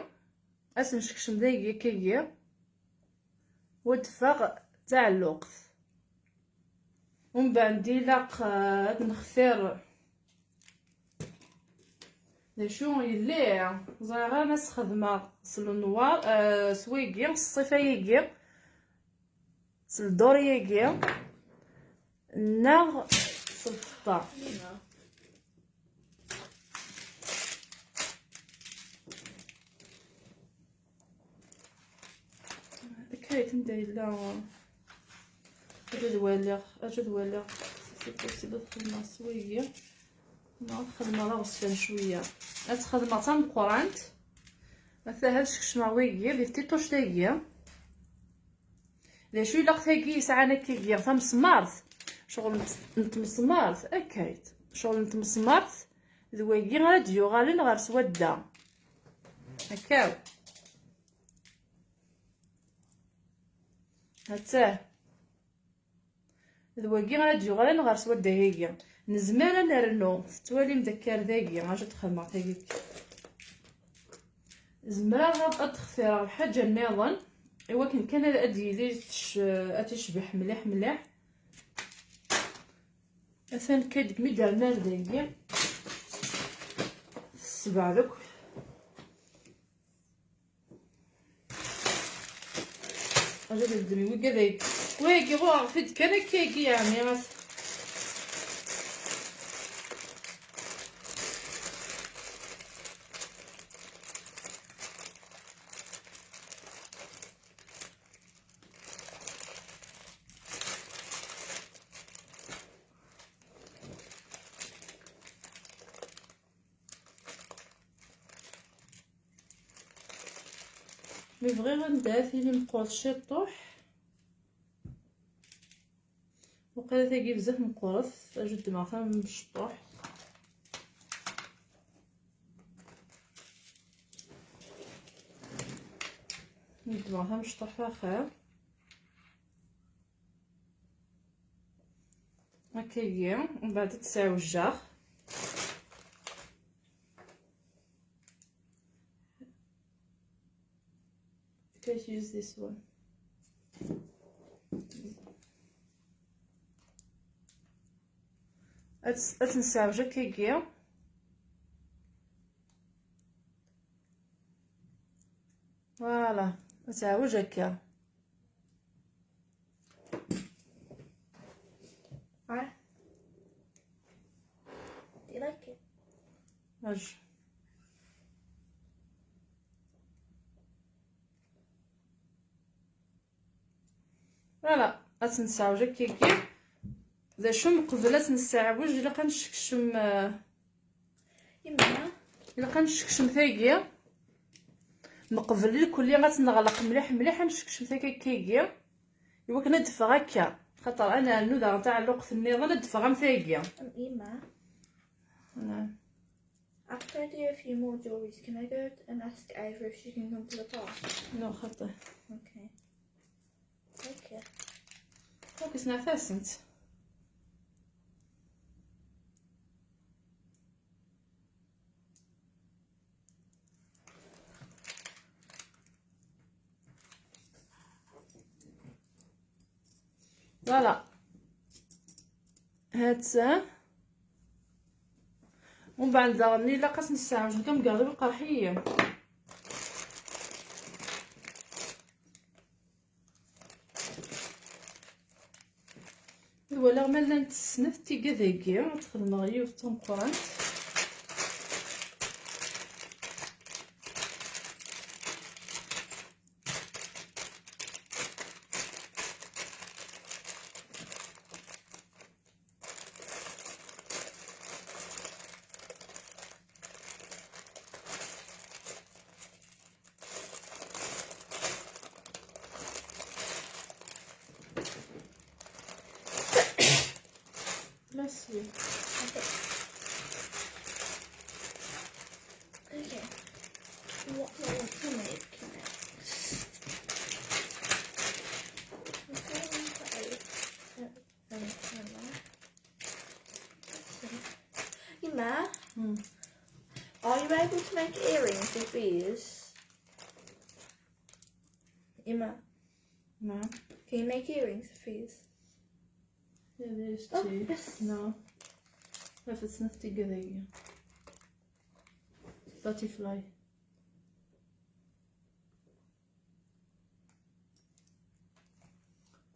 ad s-nsekcem dagi akkagi, wa d-teffeɣ d taɛelluqt. Umbeɛd ilaq, eh, ad nextir d acu yelli. Ẓriɣ ara ma s-xedmeɣ s le noir, eh, s wigi, s ṣṣifa-yagi, s lduri-yagi, neɣ s lfeṭṭa. Kayt anda yella. Aǧu ad waliɣ, aǧu ad waliɣ. C'est possible ad xedmeɣ s wigi. Neɣ ad xedmeɣ d aɣezfan cwiya. Ad xedmeɣ tameqqrant. Ata ad skecmeɣ wigi di tiṭuct-agi. D acu ilaq tagi yesɛan akkagi tamesmart? Ccɣel n t-, n tmesmart, akkayt. Ccɣel n tmesmart d wagi ara d-yuɣalen ɣer swadda. Akka. Hatta. D wagi ara d-yuɣalen ɣer swadda-agi. Nezmer ad nernu. Tettwalim d akkar dagi, acu d-xedmeɣ tagi. Zemreɣ ad, ad d-xtireɣ lḥaǧa nniḍen, i wakken kan ad, ad yili tec-, ad tecbeḥ mliḥ mliḥ. Atan kan deg mi d-rnar dagi. Tessebɛed akk. Aja d ddem wigi ad ay-, wigi ɣuɣeɣ-t-id kan akkagi, yeɛni, as-, Mi bɣiɣ anda tili meqqret ciṭuḥ. Waqila tagi bzaf meqqret, aja ddmeɣ tamecṭuḥt. Neddmeɣ tamecṭuḥt axir. Akkagi, mbeɛd ad tt-sɛewjeɣ. Just use this one. Ad tt-, ad tt-nesɛewj akkagi. Voilà, ad teɛwej akka. Ah. Do you like it? Voilà, ad tt-nesɛewj akkagi. D acu, meqbel ad tt-nesɛewj, ilaq ad nessekcem, eh, Yemma. Ilaq ad nessekcem tagi. Meqbel lkulli ad tt-neɣleq mliḥ mliḥ, ad nessekcem tagi akkagi. Iwakken ad d-teffeɣ akka. Xaṭer ad nernu daɣen taɛelluqt nniḍen ad d-teffeɣ am tagi. Am yemma. Nɛam. After I do a few more jewelries, can I go and ask Ava if she can come to the park? No, xaṭi. Okay. Okay. Okay, sneɣ-asent. Voilà. Ha-tt-a. Umbeɛd daɣen ilaq ad s-nesseɛwej, nekk am gerḍ-iw iqerḥ-iyi. Ad walaɣ ma llant snat tigad-agi, ad xedmeɣ yiwet d tameqqrant. Bless you. Okay. What do I want to make next? I'm going to put a, a, a camera. Yemma, hmm, are you able to make earrings with these? Yemma, نعم. Can you make earrings with these? Yeah, there's two. Oh, yes. No. If it's not together, yeah. Butterfly.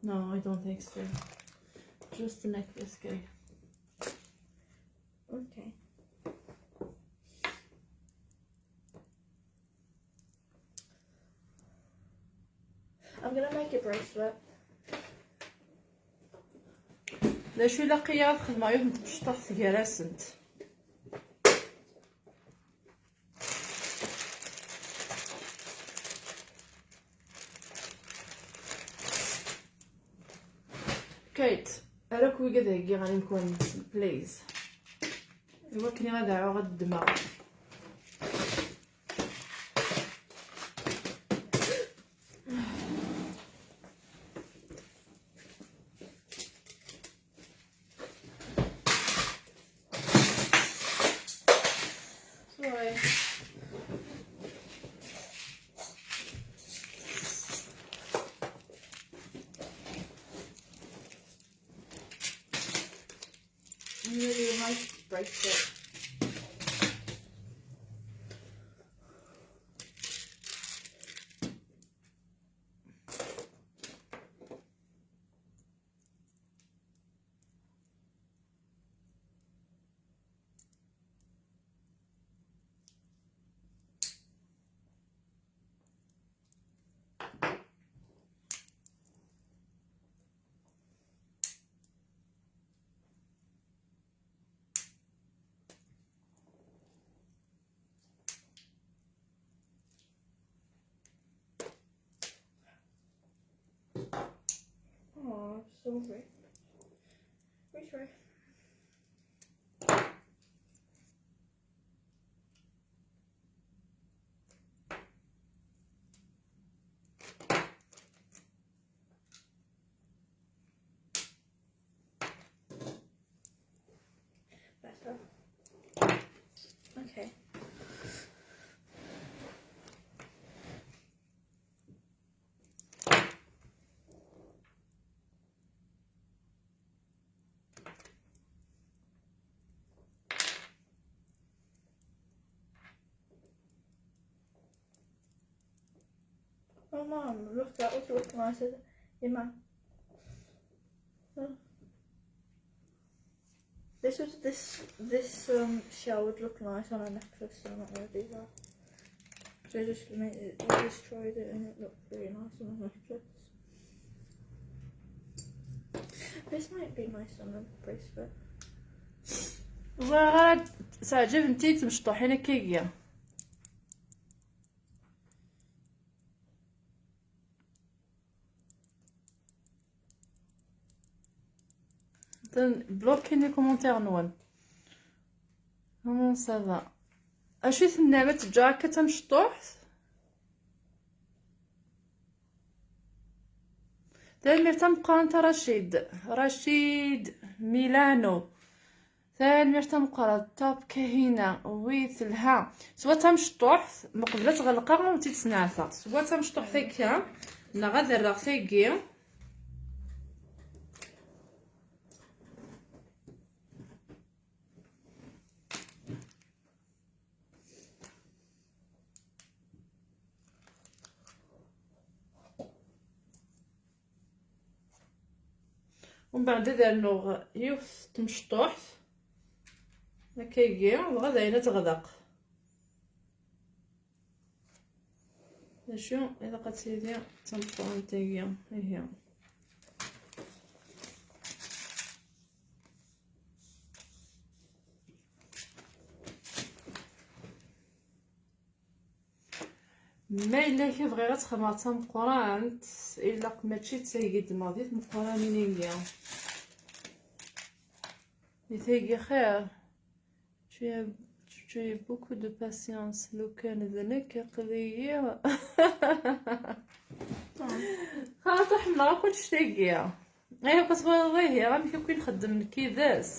No, I don't think so. Just the necklace, okay. Okay. I'm gonna make a bracelet. D acu ilaq-iyi ad xedmeɣ yiwet n tmecṭuḥt gar-asent. Kate, ara akk wigad-agi ɣer imekwan-nsen, please. Iwakken ad ɛuɣ ad ddmeɣ. Sorry. Really nice bracelet. Oh, sorry. Retry. Oh, Mom, look, that would look nice. Yeah, Mom. This would, this, this, um, shell would look nice on a necklace, so I'm not gonna do that. So I just made it, I just tried it and it looked really nice on a necklace. This might be nice on a bracelet. Ẓriɣ ara teɛǧeb-tent-id tmecṭuḥin akka-agi. Bloquez les commentaires-nwen. Comment ça va? Acu i tennam, ad teǧǧa akka d tamecṭuḥt? Tanemmirt tameqqrant a Racid. Racid Milano. Tanemmirt tameqqrant. Top Kahina. Oui, telha. Swa tamecṭuḥt, meqbel ad ɣelqeɣ, ur tt-id-sneɛteɣ. Swa tamecṭuḥt akka, neɣ ad rreɣ tagi. Umbeɛd ad rnuɣ yiwet n tmecṭuḥt. Akkagi, dɣa dayen ad teɣleq. D acu ilaq ad tili d tameqqrant-agi? Ihi. Ma yella kra bɣiɣ ad txedmeɣ d tameqqrant, ilaq mačči d tagi i d-ddmeɣ di tmeqqranin-agi. Di tagi xir. Tu as, tu as beaucoup de patience. Lukan d nekk, aql-iyi. Xaṭi, ḥemmleɣ akk annect-agi. Ayen akk twalaḍ ihi, amek akk i nxeddem nekk yid-s.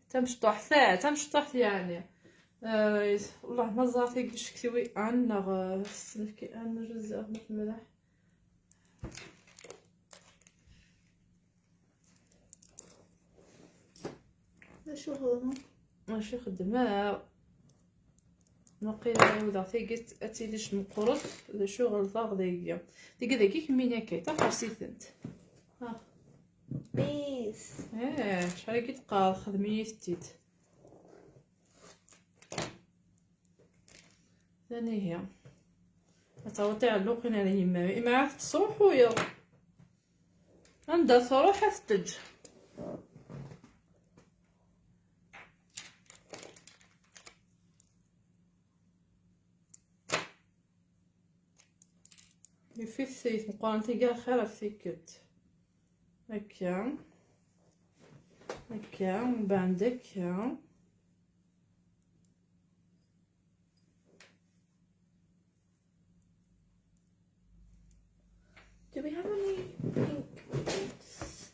Tamecṭuḥt, eh, tamecṭuḥt yeɛni. Eh, والله ma ẓriɣ tagi ccektiwi Anne neɣ, eh, s-nefki Anne juzzi ma temlaḥ. D acu xedmeɣ? D acu xedmeɣ? Waqila ɛiwdeɣ tagi ad tili meqqret, d acu ɣelḍeɣ dagi? Tagi dagi kemmini akka, taxers-itent. Ah. Bis. Eh, acḥal agi d-qqareɣ, xedm-iyi-t-id. Anihi. Ad taweḍ tiɛelluqin ar yemma-m. Imɛa tettruḥuyeḍ. Anda truḥ ad t-teǧǧ. Yif-it tmeqqrant-agi axir ɣef tikkelt. Akka. Akka, mbeɛd akka. Do we have any pink beads?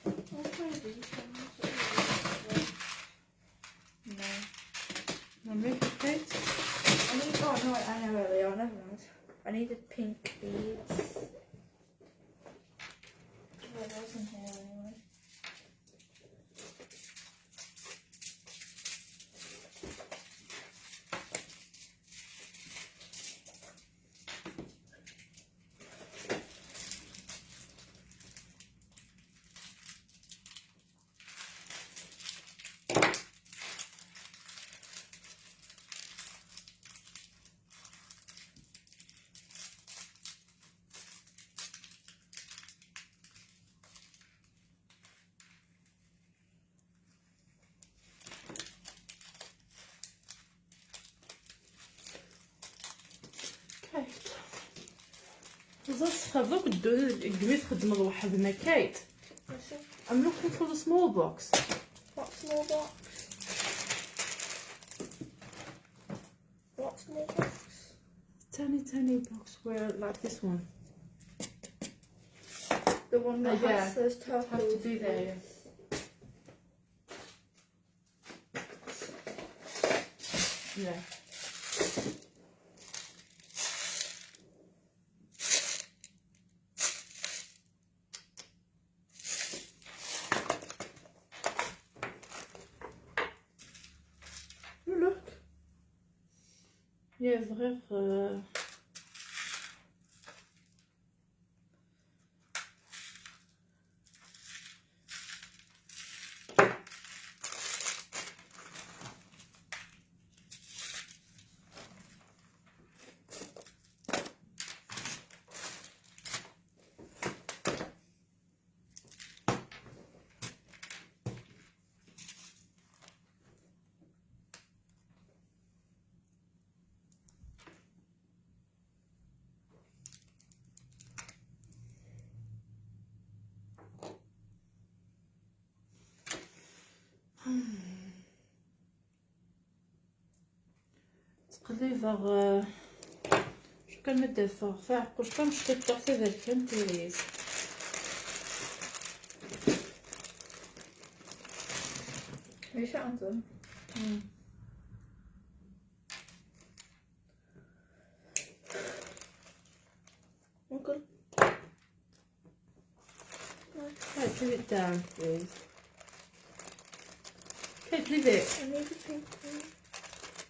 I'll try these ones. No. Want me to paint? I need, oh no, I know where they are, never mind. I needed pink beads. Well, those in here anyway. Kate. Teẓriḍ ssxab akk ddun deg mi txeddmeḍ weḥd-m a Kate. Mačči. I'm looking for the small box. What small box? What small box? Tiny, tiny box where, like this one. The one that has those turtles. Have to be there, yes. Yeah. Look. Ya, bɣiɣ, eh, Ttqellibeɣ, eh, acu kan ma d-afeɣ taɛeqqust am ctiṭṭuḥ taberkant iris. Maca anẓen. Mm. Mumkin. Can't do it down, please. Can't leave it. I need the pink one.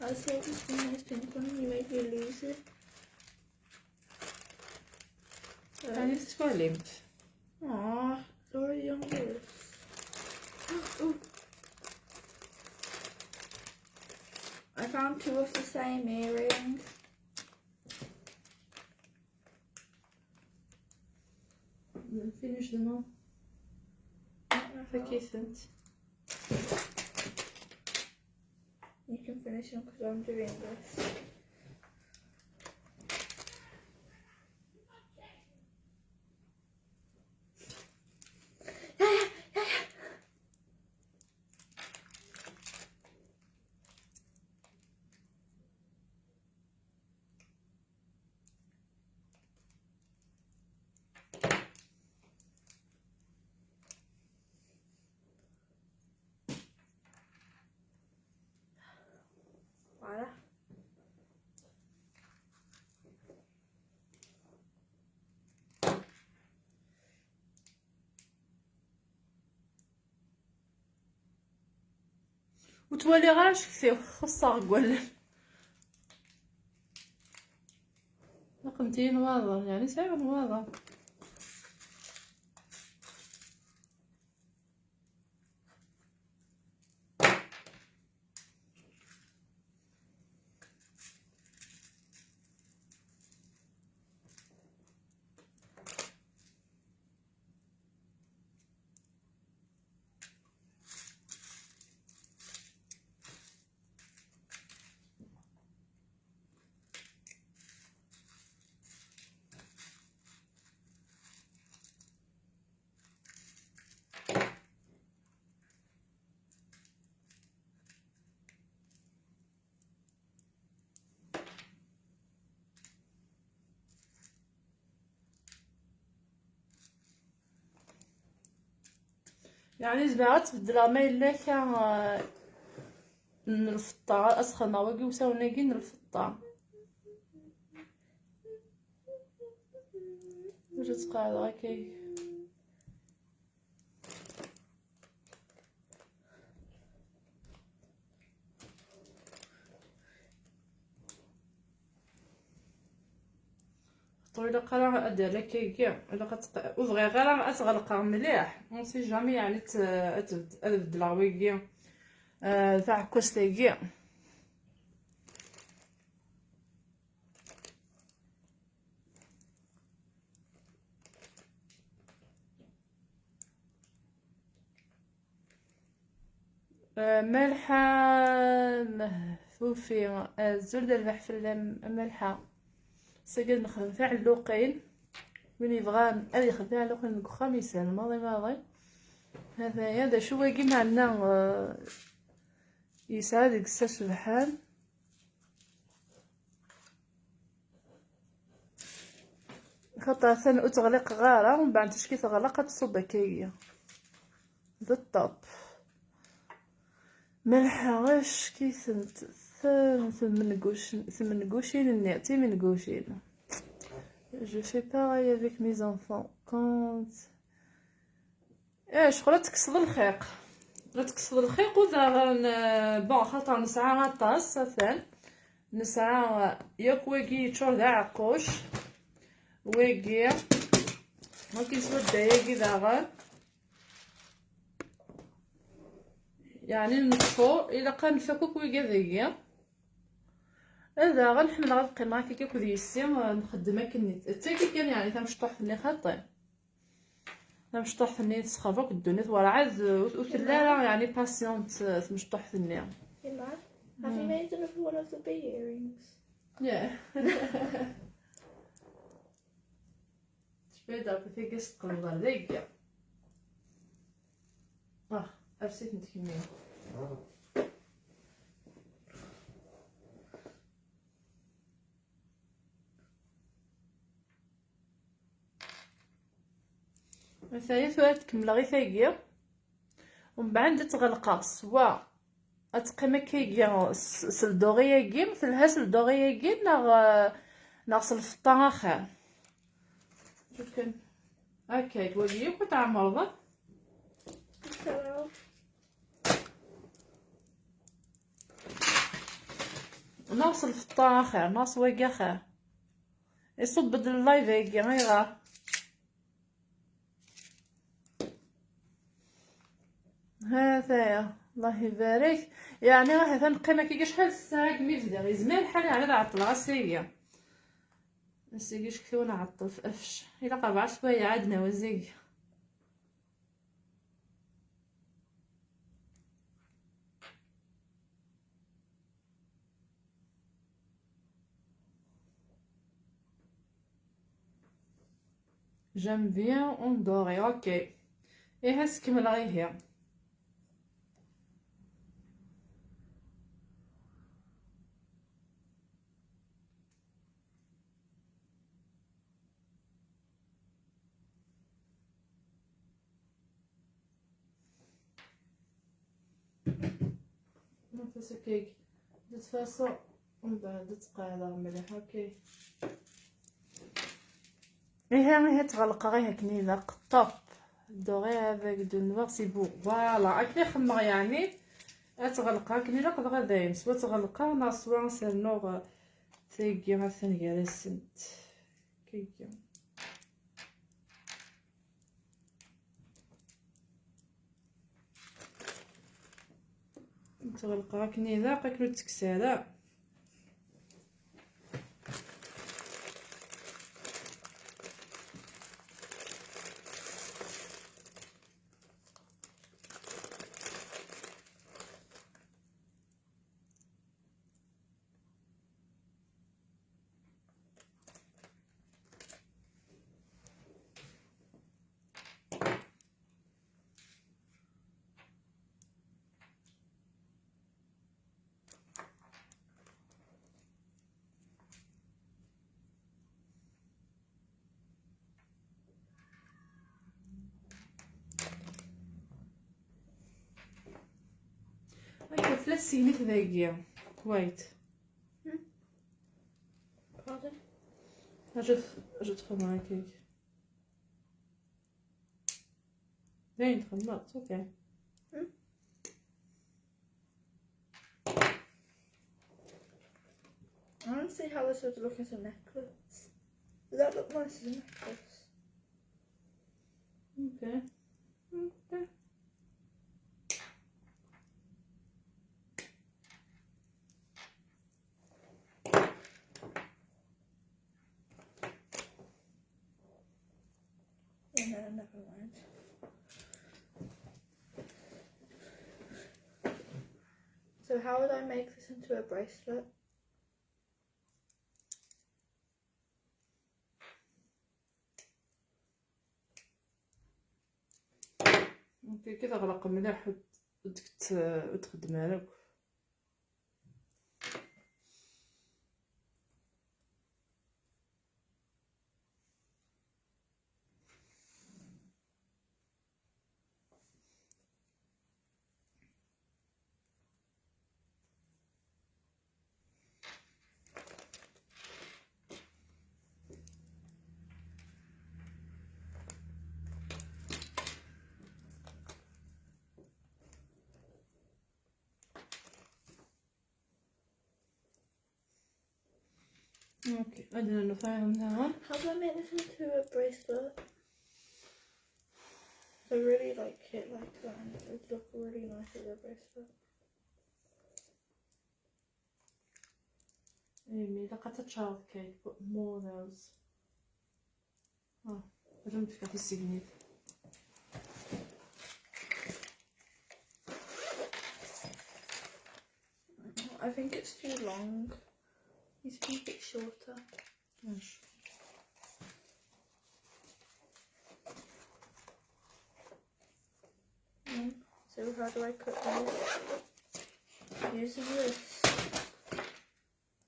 I saw this one, nice pink one. You made me lose it. Uh, And it's spoiled. Aw, sorry, young girl. Ooh. I found two of the same earring. Finish them all. Fakk-itent. You can finish them because I'm doing this. Voilà. Ur ttwaliɣ ara acektiw, xuṣṣeɣ deg wallen. Naqent-iyi nwaḍer, yeɛni sɛiɣ nwaḍer. Yeɛni zemreɣ ad tbeddleɣ ma yella kra, eh, n lfeṭṭa, ad sxedmeɣ wagi usawen-agi n lfeṭṭa. Bac ad tt-qeɛdeɣ akka. Ur ilaq ara ad d-err akkagi, ilaq ad tq-, ur bɣiɣ ara ad t-ɣelqeɣ mliḥ, on sait jamais, yeɛni ad t-, ad t-, ad beddleɣ wigi, eh, taɛekkazt-agi. Eh, Malḥa Mehfufi, azul d rrbeḥ fell-am a Malḥa. Sagi ad nexdem tiɛelluqin. Win yebɣan ad yexdem tiɛelluqin deg uxxam, yeshel maḍi maḍi. Hataya, d acu wagi meɛna, eh, yesɛa deg-s acebḥan. Xaṭer atan ur tt-ɣliqeɣ ara, mbeɛd ticki teɣleq ad tṣubb akkagi. D ṭṭap. Malḥa acki-tent tem-, temengucin-, temengucin-nni, timengucin. Je fais pareil avec mes enfants. Eh, ccɣel ad tekkseḍ lxiq. Ad tekkseḍ lxiq u daɣen, eh, bon, xaṭer nesɛa aṭas, atan. Nesɛa yakk wagi yeččur d aɛeqquc. Wagi, wagi s wadda-yagi daɣen. Yeɛni neččur, ilaq ad nfak akk wigad-agi. Daɣen ḥemmleɣ ad qqimeɣ akka akked yessi, nxeddem akken d tagi kan, yeɛni tamecṭuḥt-nni xaṭi. Tamecṭuḥt-nni tesxerb akk ddunit, werɛad ur, ur telli ara, yeɛni, patiente, eh, tmecṭuḥt-nni. Yemma, have you made another one of the bee earrings? Yeah. Tecfa-d ɣef tagi s tqenḍer dagi. Ah, afsit n tkemmin. Ataya tura ad kemmleɣ i tagi. Umbeɛd ad tt-ɣelqeɣ s wa. Ad teqqim akkagi s, s ldoɣi-agi, telha s ldoɣi-agi neɣ, eh, neɣ s lfeṭṭa axir. Akken. Akka, d wagi yakk ad tɛemmreḍ. Neɣ s lfeṭṭa axir, neɣ s wagi axir. Iṣubb-d live-agi, ayɣer? Ha-t-aya, Allah ibarek. Yeɛni ahat ad neqqim akka acḥal ssaɛa deg mi bdiɣ. Yezmer lḥal yeɛni ad ɛeṭṭleɣ ass-agi. Ass-agi cektawen ɛeṭṭel f afec. Ilaq rebɛa swayeɛ ad nawi zigi. J'aime bien en doré, ok. Ihi ad s-kemmleɣ ihi. Nafas akkag. De toute façon, mbeɛd ad tt-qeɛdeɣ mliḥ, ok. Ihi, ihi, ttɣelqeɣ, ihi, akken ilaq, top. Doré avec de noir, c'est beau. Voilà, akken i xemmeɣ, yeɛni, ad tt-ɣelqeɣ akken ilaq, dɣa dayen, swa ttɣelqeɣ, neɣ swa sernuɣ, eh, tagi, atan gar-asent. Kiki. Ttɣelqeɣ akken ilaq, akken ur d-tekkes ara. Akka, fell-as ssegnit dagi. Wait. Hmm? Pardon? Aǧet, aǧet xedmeɣ akka. Dayen txedmeḍ, it's okay. Hmm? I want to see how this would look as a necklace. Does that look nice as a necklace? Okay. Okay. Yeah, never mind. So how would I make this into a bracelet? Anta akka teɣleq mliḥ, ur d-, ur d-, ur d-txeddem ara akk. Okay, I don't know if I am now. How do I make this into a bracelet? I really like it like that, and it would look really nice as a bracelet. Imi, ilaq ad teččareḍ, Kate, put more those. Ah, laqent tissegnit. I think it's too long. Needs to be a bit shorter. Yes. Mm. So how do I cut this? Using this.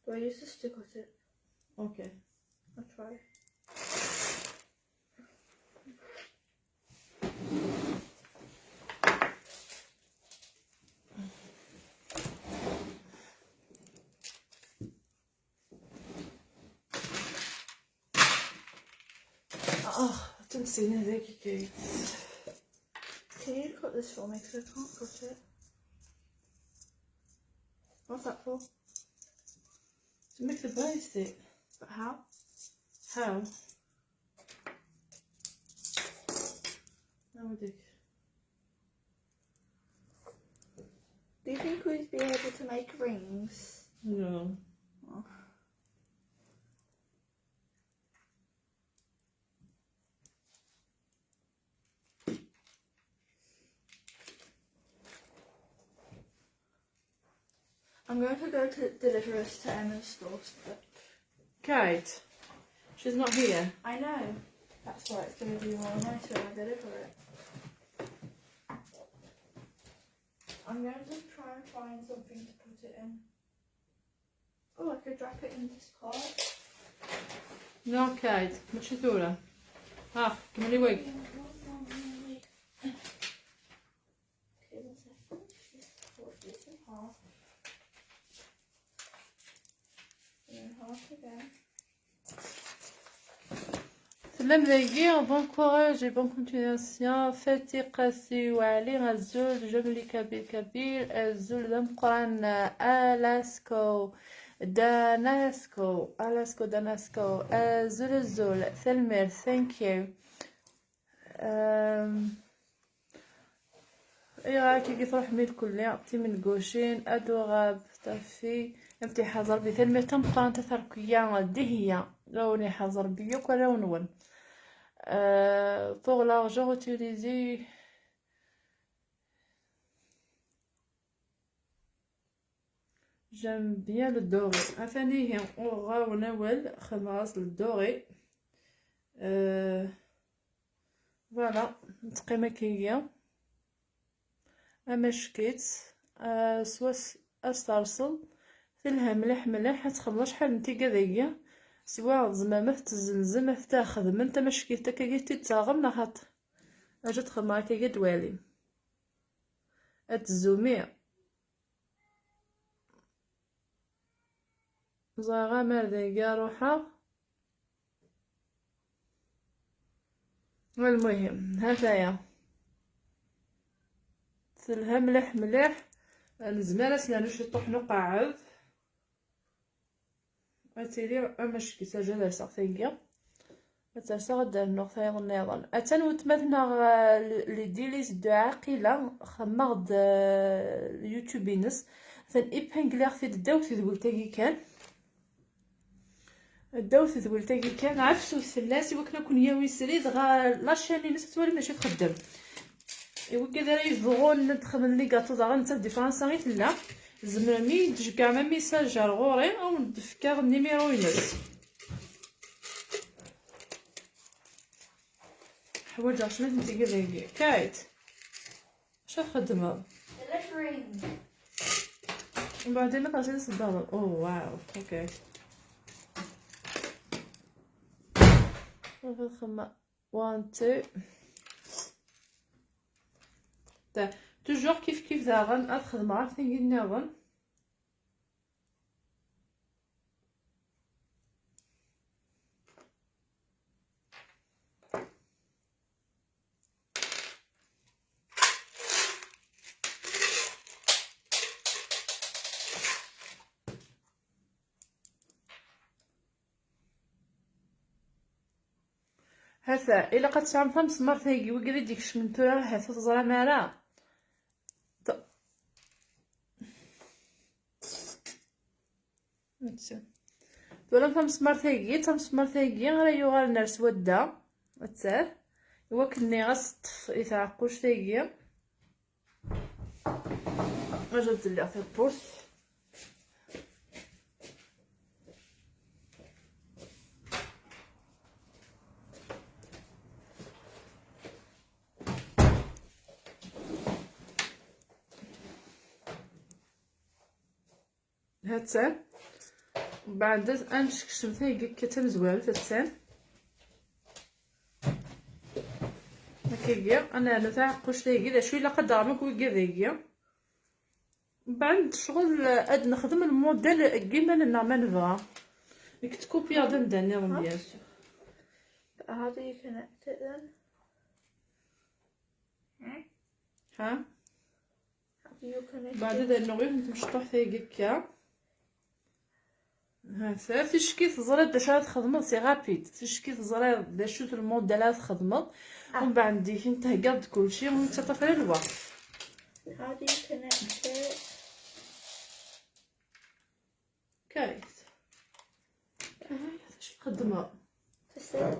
Do I use this to cut it? Okay. I'll try. Ah, atan sin hadaik, Kate. Can you cut this for me? Because I can't cut it. What's that for? To make the bracelet. But how? How? How would it? Do you think we'd be able to make rings? No. Oh. I'm going to go to deliver this to Emma's store. Kate, she's not here. I know. That's why it's going to be more nice when I deliver it. I'm going to try and find something to put it in. Oh, I could wrap it in this card. No, Kate, mačči tura. Ah, kemmli wagi. Okay, one second. Just fold this in half. And then half again. Tellam dagi, bon courage et bonne continuation. Fatiqa Siwali, azul, j'aime les Kabyles, Kabyles, azul d ameqqran, Alasko, Danasko, Alasko, Danasko, azul, azul, tanemmirt, thank you. Um, Ayɣer akka i truḥem i lkulli? Timengucin, adorable, tafi, am tiḥaẓ Rebbi, tanemmirt tameqqrant a Tarkiya, dihiya, lawen iḥaẓ Rebbi yakk arraw-nwen. Euh, pour l'argent utilisé, j'aime bien le doré. Atan ihi, uɣawen awal, xedmeɣ-as le doré. Euh, Voilà, teqqim akkagi. Amack-itt, ah, s wass ad s-terseḍ, telha mliḥ mliḥ, ad txedmeḍ acḥal n tiga dagi, swa tzemrem ad t-tezzenzem, ad t-txedmem, tamackit akkagi ad t-id-taɣem, neɣ xaṭi? Acu ad txedmeḍ akkagi ad twalim. Ad tezumi. Ẓriɣ amar dagi ruḥeɣ. Almuhim, ha-t-aya. Telha mliḥ mliḥ. Nezmer ad s-nernu ciṭuḥ n uqeɛɛed. Ad tili amack-itt, aǧa ad rseɣ tagi. Ad terseɣ ad d-rnuɣ tayeḍ nniḍen. Atan weltma-tneɣ, euh, les délices de Aqila, xedmeɣ-d, euh, YouTube-ines. Atan épingliɣ-t-id ddaw tedwilt-agi kan. Ddaw tedwilt-agi kan, ɛefsut fell-as i wakken ad ken-yawi srid ɣer la chaîne-ines, ad twalim d acu i txeddem. I wigad ara yebɣun ad xedmen les gâteaux daɣen, netta d Fransa i tella. Tzemrem i d-tceggɛem amisaj ar ɣur-i, ad wen-d-fkeɣ nimiru-ines. Ḥwaǧeɣ cwiṭ n tigi dagi. Kate, acu txeddmeḍ? Delivering. Mbeɛd ma tersiḍ s ddabeṛ. Oh, wow. Okay. Ad xedmeɣ one, two. Ta, toujours kif kif daɣen, ad xedmeɣ ar tagi nniḍen. Ata, ilaq ad tesɛum tamesmart-agi, wigi i d-ikecmen tura, ahat ur teẓram ara. T-, Atta. Twalam tamesmart-agi, tamesmart-agi ara yuɣalen ar swadda. Atta. I wakken-nni ad s-teṭṭef i tɛeqquct-agi. Mazal telliɣ tawwurt. Hattan. Mbeɛd ad nsekcem tagi akka tamezwarut, hattan. Akkagi, ad nernu taɛeqquct-agi, d acu ilaq ad d-aɣem akk wigad-agi. Mbeɛd ccɣel ad nexdem lmudell deg yiman-nneɣ ma nebɣa. Nekk ttkupyaɣ-d anda nniḍen, bien sûr. How do you connect it then? Hmm? Ha? How do you connect it? Beɛd ad rnuɣ yiwet n tmecṭuḥt-agi akka. Ha, ticki teẓriḍ d acu ara txedmeḍ, c'est rapide. Ticki teẓriḍ d acu-t lmudell ara txedmeḍ. Ah. Umbeɛd dik theggaḍ-d kulci, ur yettaṭṭaf ara lweqt. How do you connect it? Kayt. Kayt, acu txeddmeḍ? Tessal.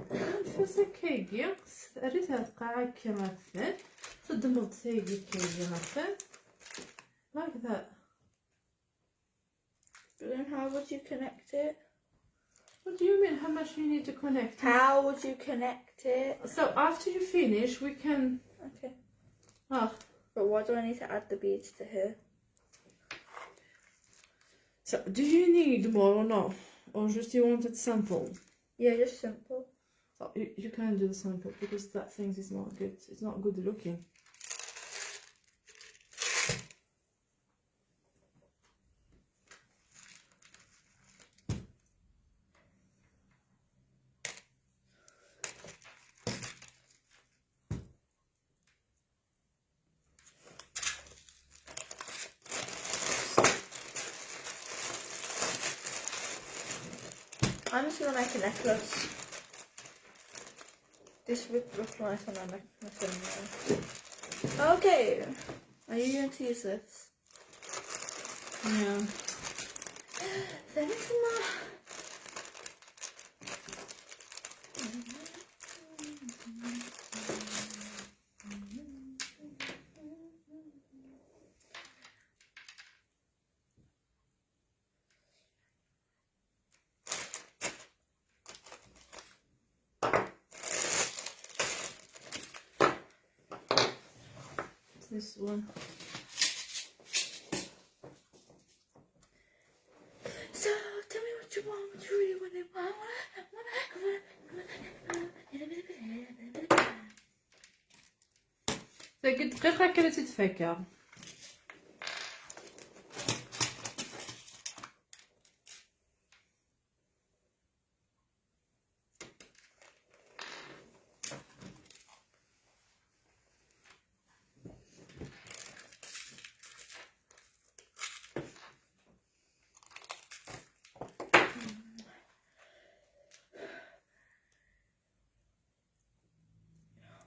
Nfas akkagi, s-, rrit ar lqaɛa akka ɣer tfat, teddmeḍ tagi akkagi ɣer tfat. Like that. But then how would you connect it? What do you mean, how much you need to connect? How would you connect it? So after you finish, we can. Okay. Ah. But why do I need to add the beads to here? So, do you need more or not? Or just you wanted simple? Yeah, just simple. So, you, you can do the simple because that thing is not good. It's not good looking. I'm just gonna make a necklace. This would look nice on my neck. Okay. Are you going to use this? Yeah. Thanks, Ma. This one. So, tell me what you want, what you really want, what you want, what you want. Tagi dqiqa kan ad tt-id-fakeɣ.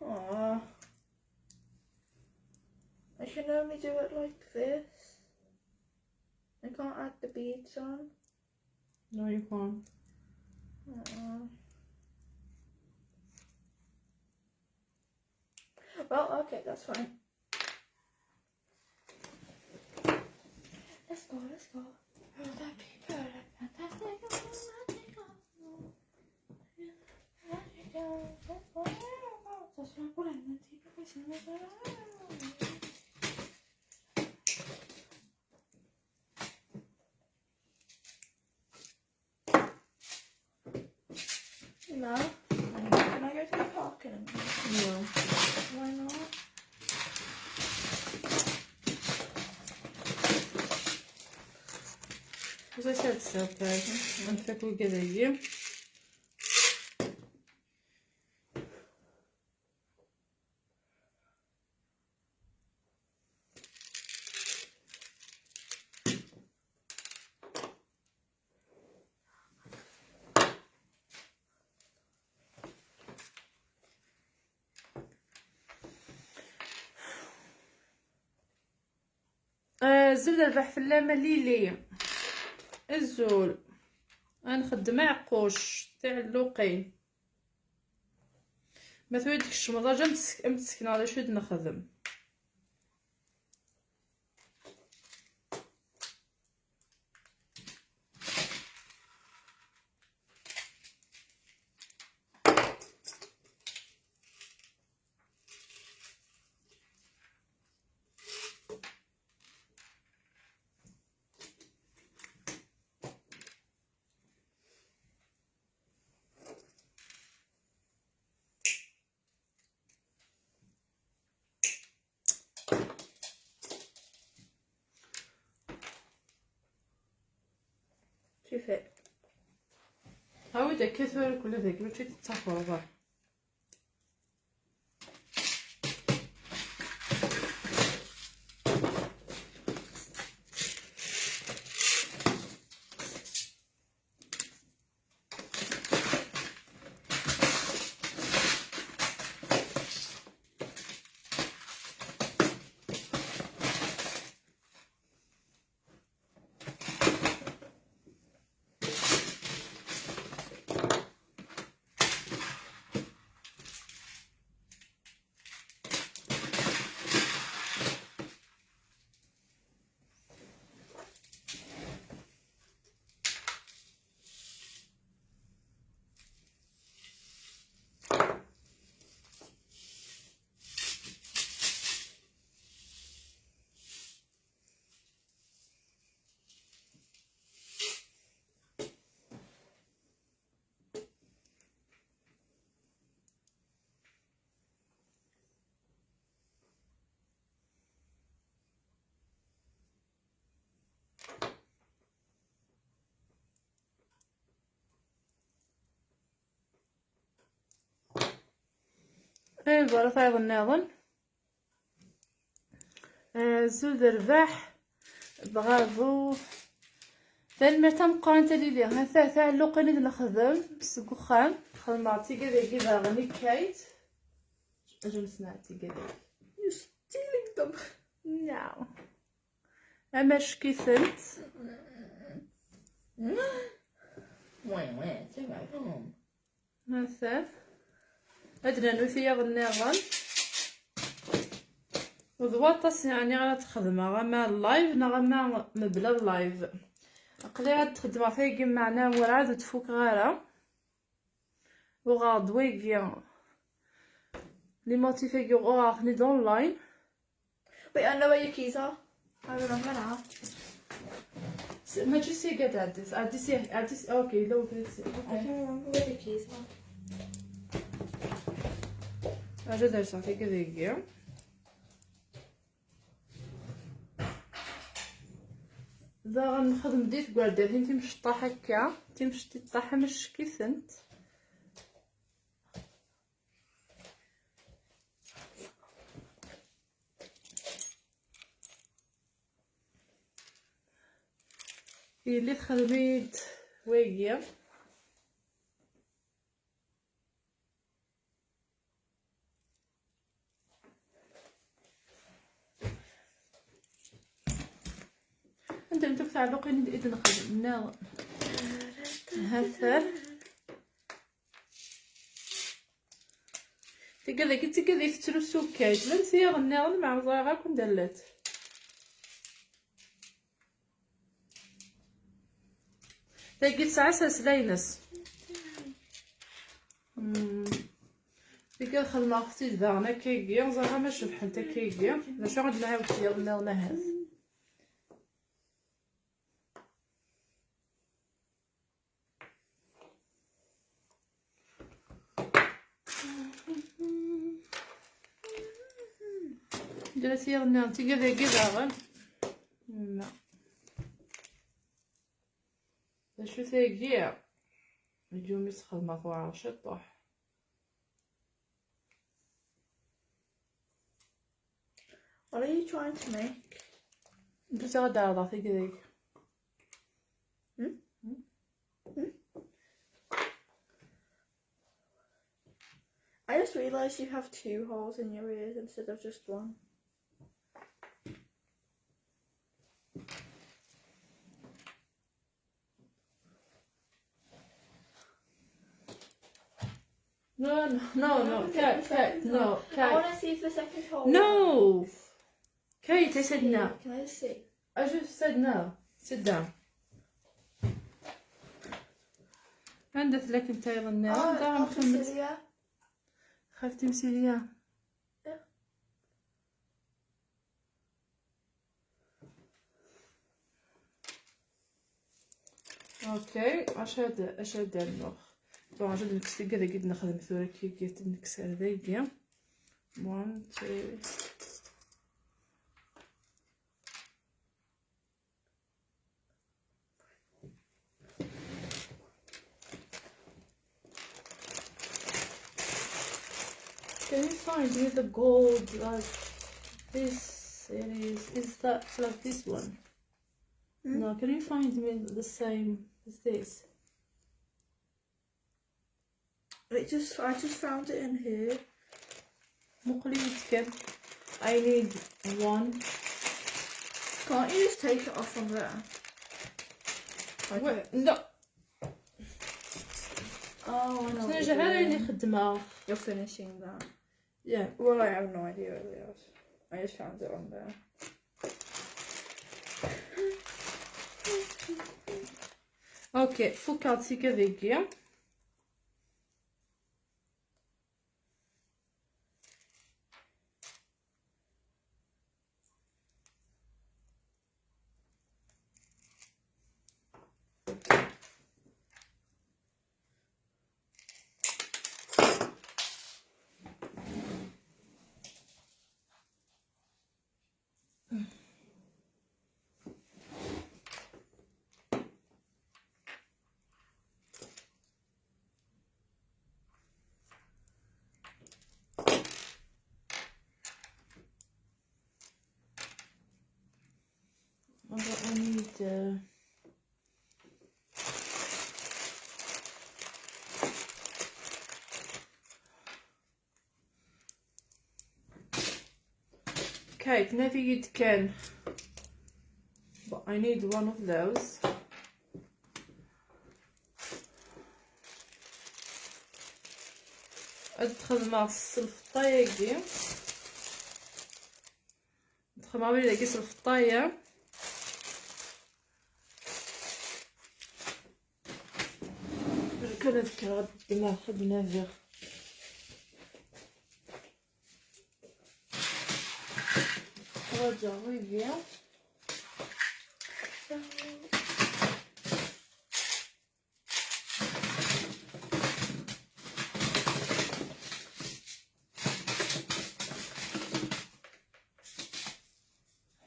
Aw. I can only do it like this. I can't add the beads on. No, you can't. Uh-uh. Well, okay, that's fine. Let's go, let's go. No. Can I go to the park in a minute? No. Why not? As I said, so, okay. I'm gonna go there. Azul d rrbeḥ fell-am a Lili. Azul. Ad nxeddem aɛeqquc, tiɛelluqin. Ma turiḍ tkecmeḍ aja am tsekneɣ d acu i d-nexdem. Kifat. Awi-d akka tura kula dagi, mačči tettaxreḍ. Ay, bɣiɣ tayeḍ nniḍen. Azul d rrbeḥ. Bravo. Tanemmirt tameqqrant a Lili. Ha-t-a taɛelluqin i d-nexdem seg uxxam. Xedmeɣ tigad-agi daɣen i Kate. Acu nesneɛ tigad-agi? You're stealing them. No. Amack-itent. Wait, wait, take my phone. Atan. Ad d-nernu tiyaḍ nniḍen. D waṭas yeɛni ara t-xedmeɣ, ama live neɣ ama mebla live. Aql-i ad t-xedmeɣ tagi, meɛna werɛad ur t-fukeɣ ara. Uɣeɣ-d wagi. Les motifs-agi uɣeɣ-ten-id online. Wait, I know where your keys are. I remember now. S-, mačči s igad ɛeddi-s, ɛeddi-s, ɛeddi-s, okay, yella webrid s-, okay. I don't remember where the keys are. Aja ad rseɣ tagi dagi. Daɣen nexdem di tgerdatin timceṭṭaḥ akka, timceṭṭaḥ amack-itent. Yelli texdem-iyi-d wagi. Anda n tefteɛ luqin i d-nexdem nniḍen. Hatan. Tigad-agi d tigad i tettrusu Kate. Llant tiyaḍ nniḍen, ma ẓriɣ akk anda llant. Tagi tesɛa aselslay-ines. Hmm. Tigad xedmeɣ-tt-id daɣen akkagi, ẓriɣ ama cebḥent akkagi. D acu ad nɛawed tiyaḍ nniḍen ahat. Dret yiḍ-nni, tigad-agi daɣen. Na. D acu tagi? Leǧyum i s-xedmeɣ tewɛer ciṭuḥ. What are you trying to make? Ǧǧet-aɣ ad ɛerḍeɣ tigad-agi. Hmm? Hmm? Hmm? I just realized you have two holes in your ears instead of just one. No, no, no, no, Kate, Kate, no, Kate. I want to see if the second hole. No! Kate, I said no. Can I see? I just said no. Sit down. عندك لكن تايلاند. Ah, خافتي مزيان. اوكي، اش هاد، اش هاد النوع؟ طبعا جد نكستيكا اللي قد نخدم ثورة كي جيت نكسر ذيقيا. One, two. Can you find me the gold, like this? It is. Is that like this one? No, can you find me the same as this? It just, I just found it in here. مقلي يتكب. I need one. Can't you just take it off from there? Like, no. Oh, I know what you're doing. You're finishing that. Yeah, well, I have no idea what it is. I just found it on there. Okay, فكرتي كذا. What do I need? Uh, Okay, تنادي يد كان. But I need one of those. ادخل مع السلفطاية. ادخل مع وليدة كيس الفطاية. كانت كرات الدماغ خدنا فيها. حوايج غير.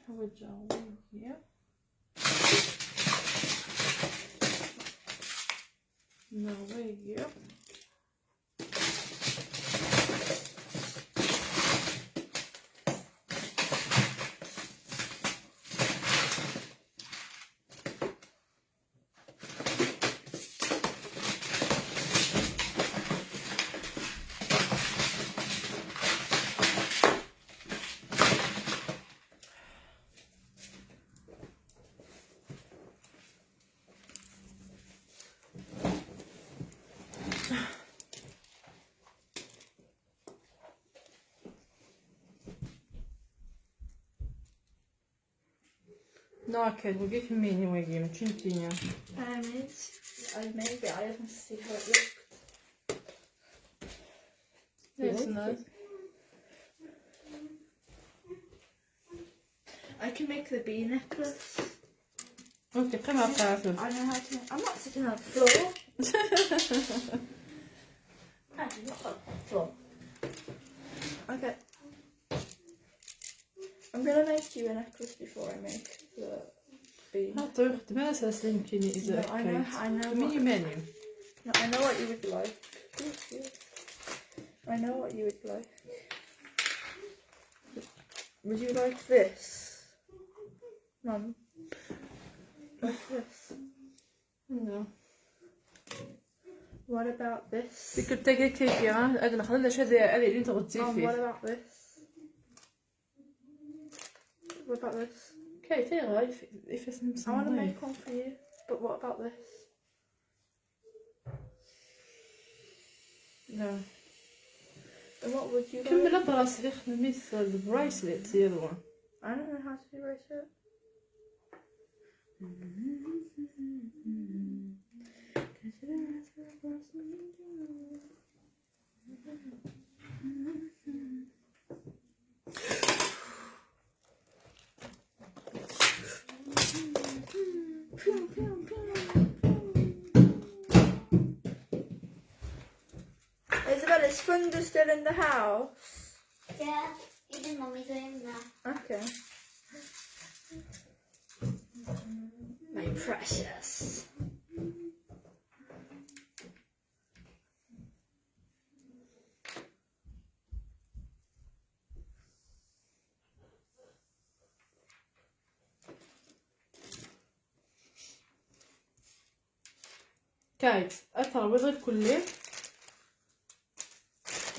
حوايج غير. نغلي. No, I can't. We'll get him anyway, game. Chin Kenya. I made, I made it. I haven't seen how it looked. That's nice. I can make the bee necklace. Okay, come up, Arthur. I know how to. I'm not sitting on the floor. I do not on the floor. Okay. I'm gonna make you a necklace before I make the bee. ها طير خدمة أساس يمكن إذا. No, I know, I know. Mini menu. No, I know what you would like. Thank you. I know what you would like. Would you like this? Mum. Like this. No. What about this? Deg tagi kiki, ha? Ad nexdem d acu ad, ad ilin tɣezzifit. Mum, what about this? What about this? Okay, there, if, if it's I want to make one for you, but what about this? No. And what would you كمل like? البراسلي خدمي في ال bracelet يا ذوان. I don't know how to do bracelet. Isabel, is Funda still in the house? Yeah, even mommy's in there. Okay. My precious. كايت، أترى ويض الكلي.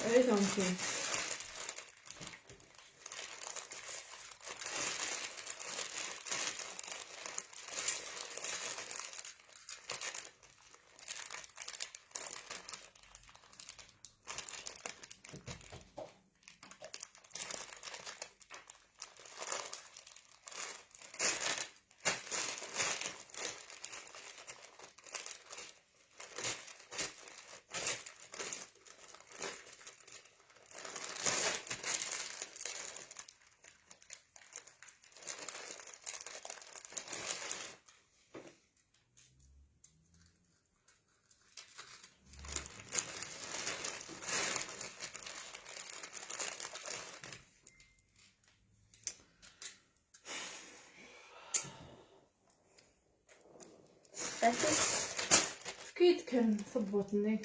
أي تمكن. That's it. فكيت كان ثبوتني.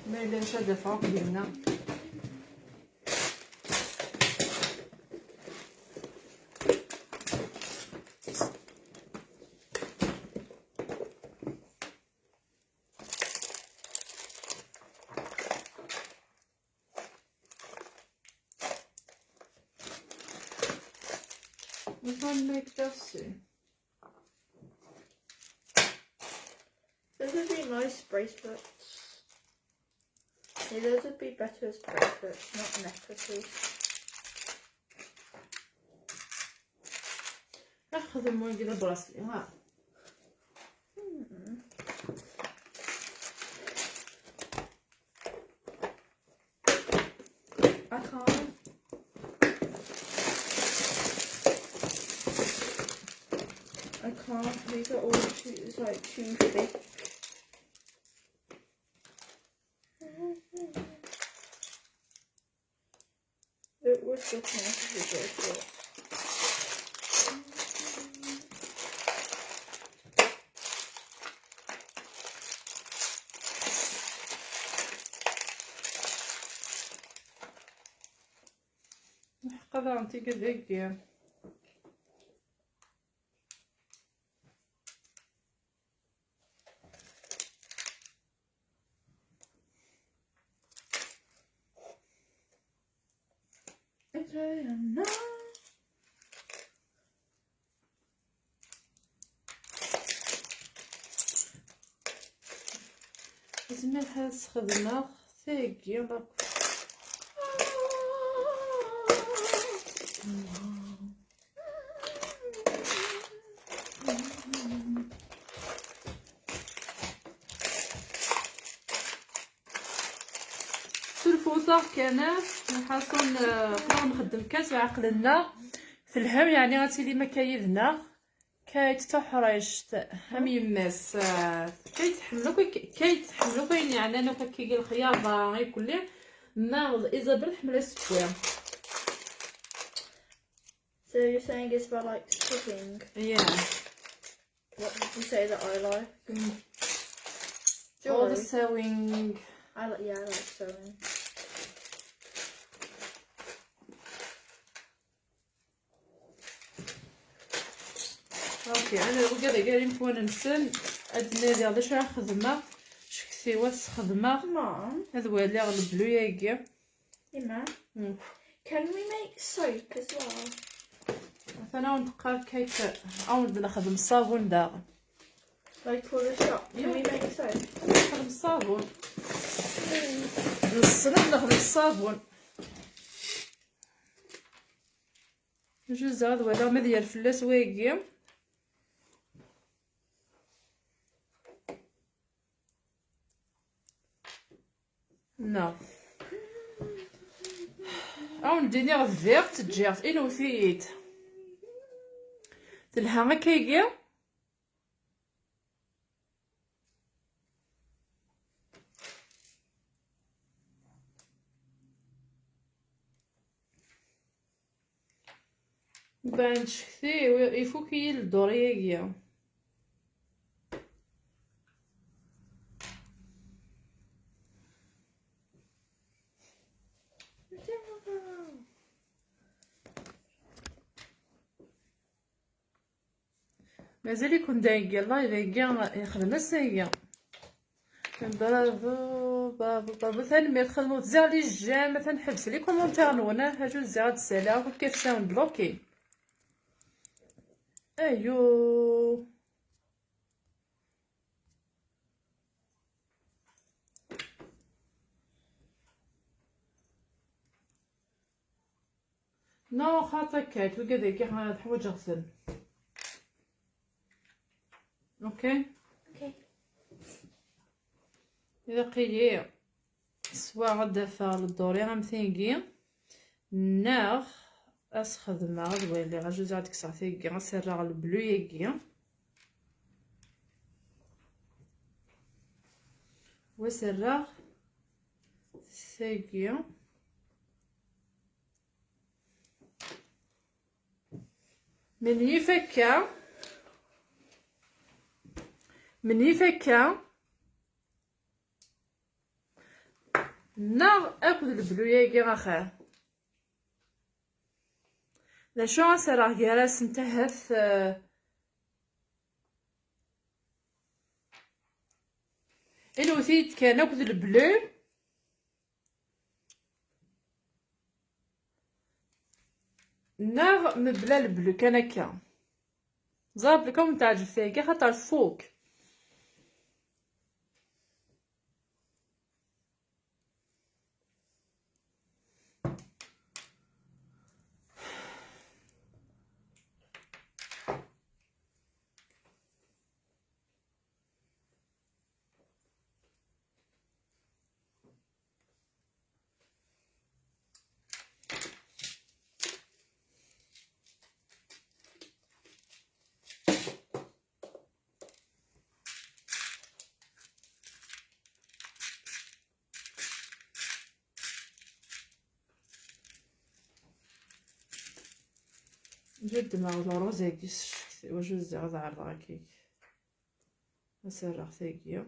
ما إلا نشد فوق ديالنا. We can make Dusty. Those would be nice bracelets. Yeah, those would be better as bracelets, not necklaces. نخدم وين كذا براسلي ها. I can't. I can't. These are all too. It's like too thick. It was just nice to go for. نحقق عن تيجي ذيك. زعما حال سخدمة ثاقي. سلفوطة كانت نحاصل، آه، نخدم كاس عقلنا في الهم، يعني غتيلي ما كايدنا. كايت تحرشت هم يماس، آه، كايت حملو كي-، كايت حملو كاين يعني انا كي الخيار با يكلي. ناغ ايزابيل حمله سكوير. So you're saying it's about like cooking? Yeah. What did you say that I like? All the Jewelry. Sewing. I like, yeah, I like sewing. اوكي، انا وكذا قال يمكن نسن ادنادي هذا شو خدمه، شكثي واس خدمه. Mom, هذا هو اللي غلب له ياكي. Emma, مم. Can we make soap as well? مثلا ونتقار كيت او نخدم الصابون داغ. Like for the shop? Can we make soap? نخدم الصابون. Nessen ad nexdem ṣṣabun. Juzzeɣ ad walaɣ ma ad yerr fell-as wayagi. Neɣ ad wen-d-iniɣ bdiɣ-tt, ǧǧiɣ-tt, inewwet-iyi-d. Telha akkagi. Ban ccetki, ifuk-iyi dduri-agi. Mazal-iken dagi, live-agi yexdem ass-agi. Bravo, bravo, bravo. Tanemmirt, xedmemt ziɣ les j'aime, atan ḥebs les commentaires-nwen, ah, aju ziɣ ad d-ssaleɣ, kif sound bloqué. Ayu. Non, xaṭi, kayt, wigad-agi ad ḥwaǧeɣ-ten. Ok. Ok. Ilaq-iyi swaɣ ad d-afeɣ dduri am tigi, neɣ ad s-xedmeɣ, ad waliɣ, ajuza ad kkseɣ tigi, ad s-rreɣ leblu-agi. Wa s-rreɣ tagi. Menyif akka, menyif akka, neɣ akked leblu-agi axir. D acu ara s-rreɣ gar-asent ahat, eh, inewwet-iyi-d kan akked leblu. Neɣ mebla leblu kan akka. Ẓer belli kem-teɛǧeb tagi, xaṭer tfuk. Ǧeddmeɣ lerruz-agi s ccekti, wacu ziɣ ad ɛerḍeɣ akkagi. Ad s-rreɣ tagi.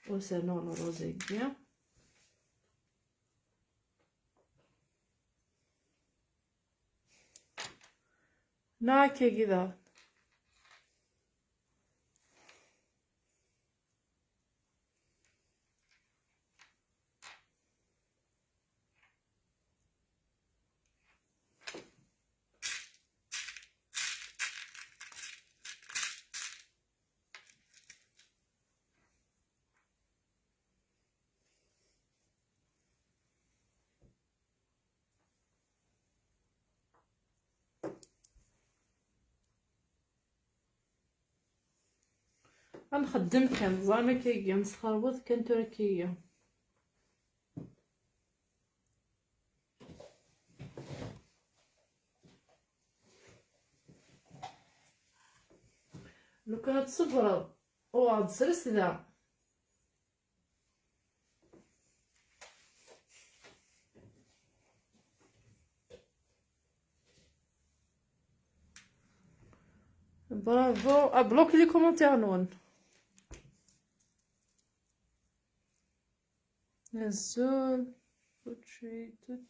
Ad s-rnuɣ lerruz-agi. Neɣ akkagi daɣen. Ad nxeddem kan, ẓer akkagi, ad nesxerweḍ kan tura akkagi. Lukan ad tṣebreḍ, uɣeɣ-d sres da. Bravo. Ah, bloquez les commentaires, non. Azul. Tout de suite. Tout.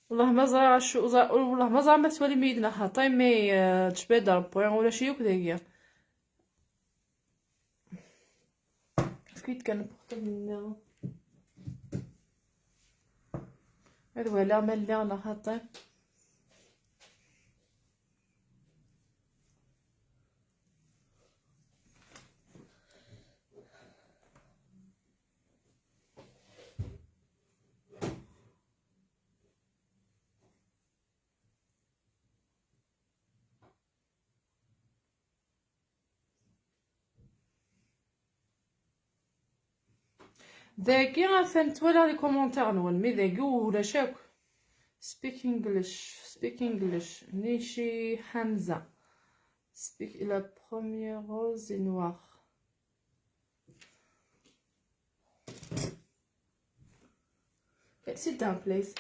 والله ما زرع شو زرع، والله ما زرع ما سوالي ميدنا خاطي مي، آه، تشبه دار بوين ولا شي يوك دايا. فكيت كان بوقت منها. هذا هو لا مال لي انا خاطي. Dagi atan twala les commentaires-nwen, mi dagi ulac akk. Speak English, speak English. Nishi Hamza. Speak la première rose est noire. Okay, sit down, please.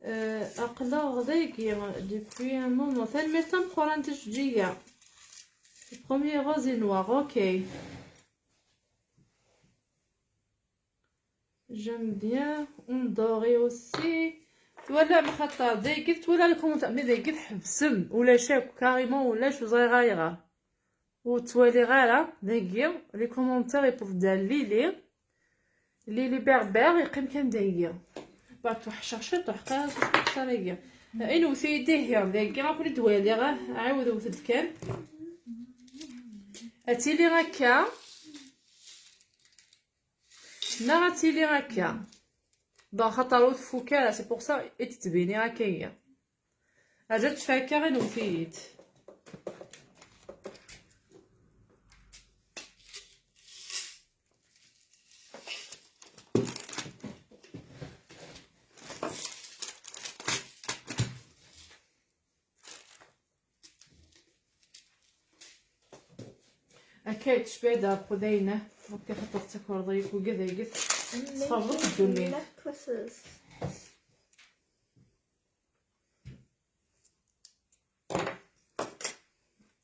Euh, aql-aɣ dagi depuis un moment. Tanemmirt tameqqrant a Jeǧǧiga. Premier rose et noir, ok. J'aime bien. On doré aussi. Twalam xaṭer dagi twala les commentaires, mais dagi tḥebsem, ulac akk, carrément ulac, ur ẓriɣ ayɣer. Ur ttwaliɣ ara dagi les commentaires, yewweḍ-d ar Lili. Lili Berbère yeqqim kan dagi. Bah, tweḥceɣ ciṭuḥ, qqareɣ s usteqsar-agi. Inewwet-iyi-d ihi, dagi akk ur d-waliɣ, ah, ɛiwed wwet-d kan. Ad tili akka. Neɣ ad tili akka. Bah, xaṭer ur tfuk ara, c'est pour ça i tettbini akka-yi. Aja tfakka inewwet-iyi-d. Akka yettcbad ɣef udayna, akka xaṭer d takerḍa yakk ugad ayget. Txerḍeḍ ddunit. Necklaces.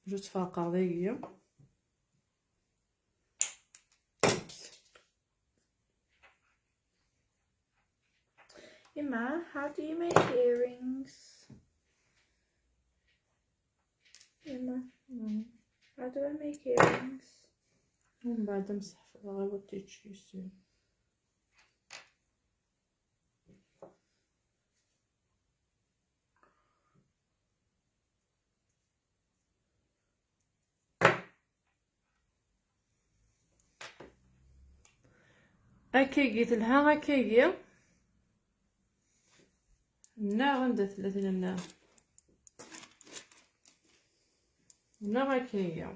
Ju tferqeɣ dagi. Emma, how do you make earrings? Emma, mm, how do I make earrings? ومن بعد مسح في الغابة تيتشيسي. Akkagi telha, akkagi. Neɣ anda tella tinna? Neɣ akkagi.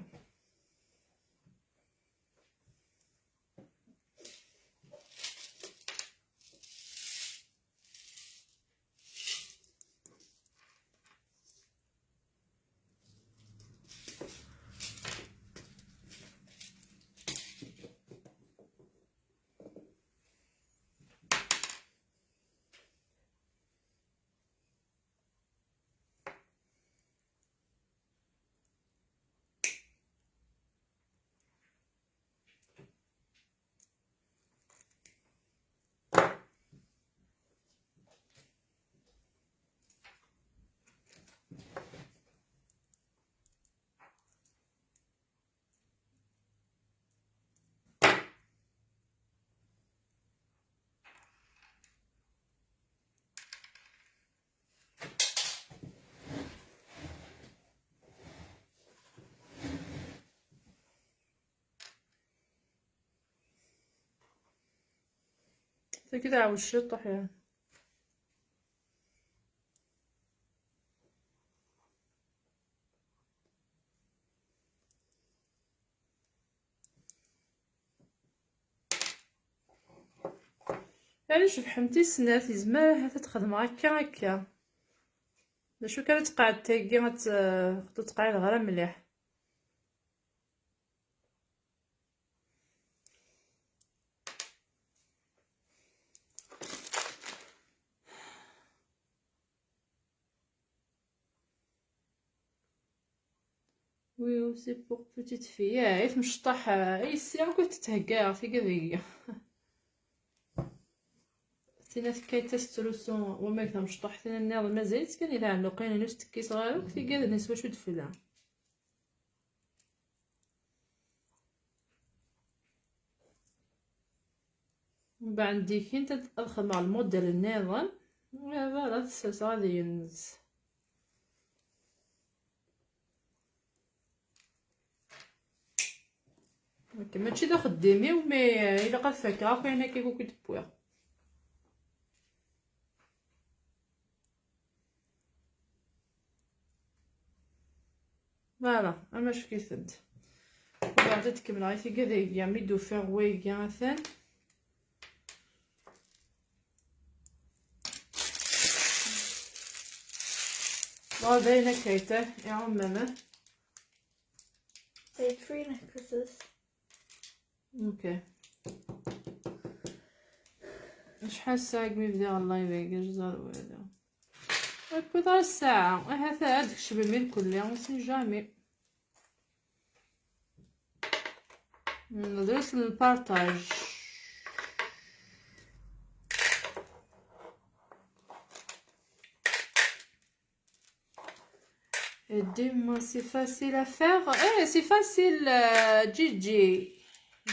Tagi tɛawed ciṭuḥ, ya. Yeɛni cebḥent i snat, yezmer ahat ad t-xedmeɣ akka, akka. D acu kan, ad tqeɛɛed tagi, ad tt-, ur tt-qɛideɣ ara mliḥ. Oui, c'est pour petite fille. Ah, i tmecṭaḥ, ah, i yessi akk tetthegga ɣef tigi deg-i. Tina tekkayt tettrusu wamag tamecṭuḥt, tina nniḍen mazal-itt kan i leɛnuq-inu, ur s-tekkiseɣ ara akk, tigad-nni s wacu d-tefla. Mbeɛd dikint ad, ad xedmeɣ lmudel nniḍen. Voilà, ad t-serseɣ ad yens. Ok, mačči d axeddim-iw, mais, euh, ilaq ad fakeɣ akk ayen akka akk i d-wwiɣ. Voilà, amack-itent. Bɣiɣ ad d-kemmleɣ i tigad-agi, mi d-ufiɣ wagi atan. Wa d ayen akka, iɛummamen. They have three necklaces. Okay. Acḥal ssaɛa deg mi bdiɣ live-agi, ur ẓriɣ ara. Akked ara ssaɛa, ahat ad kecmen mkul, on sait jamais. Ndres le partage. Aidez-moi, c'est facile à faire. Eh, c'est facile, euh, Gigi.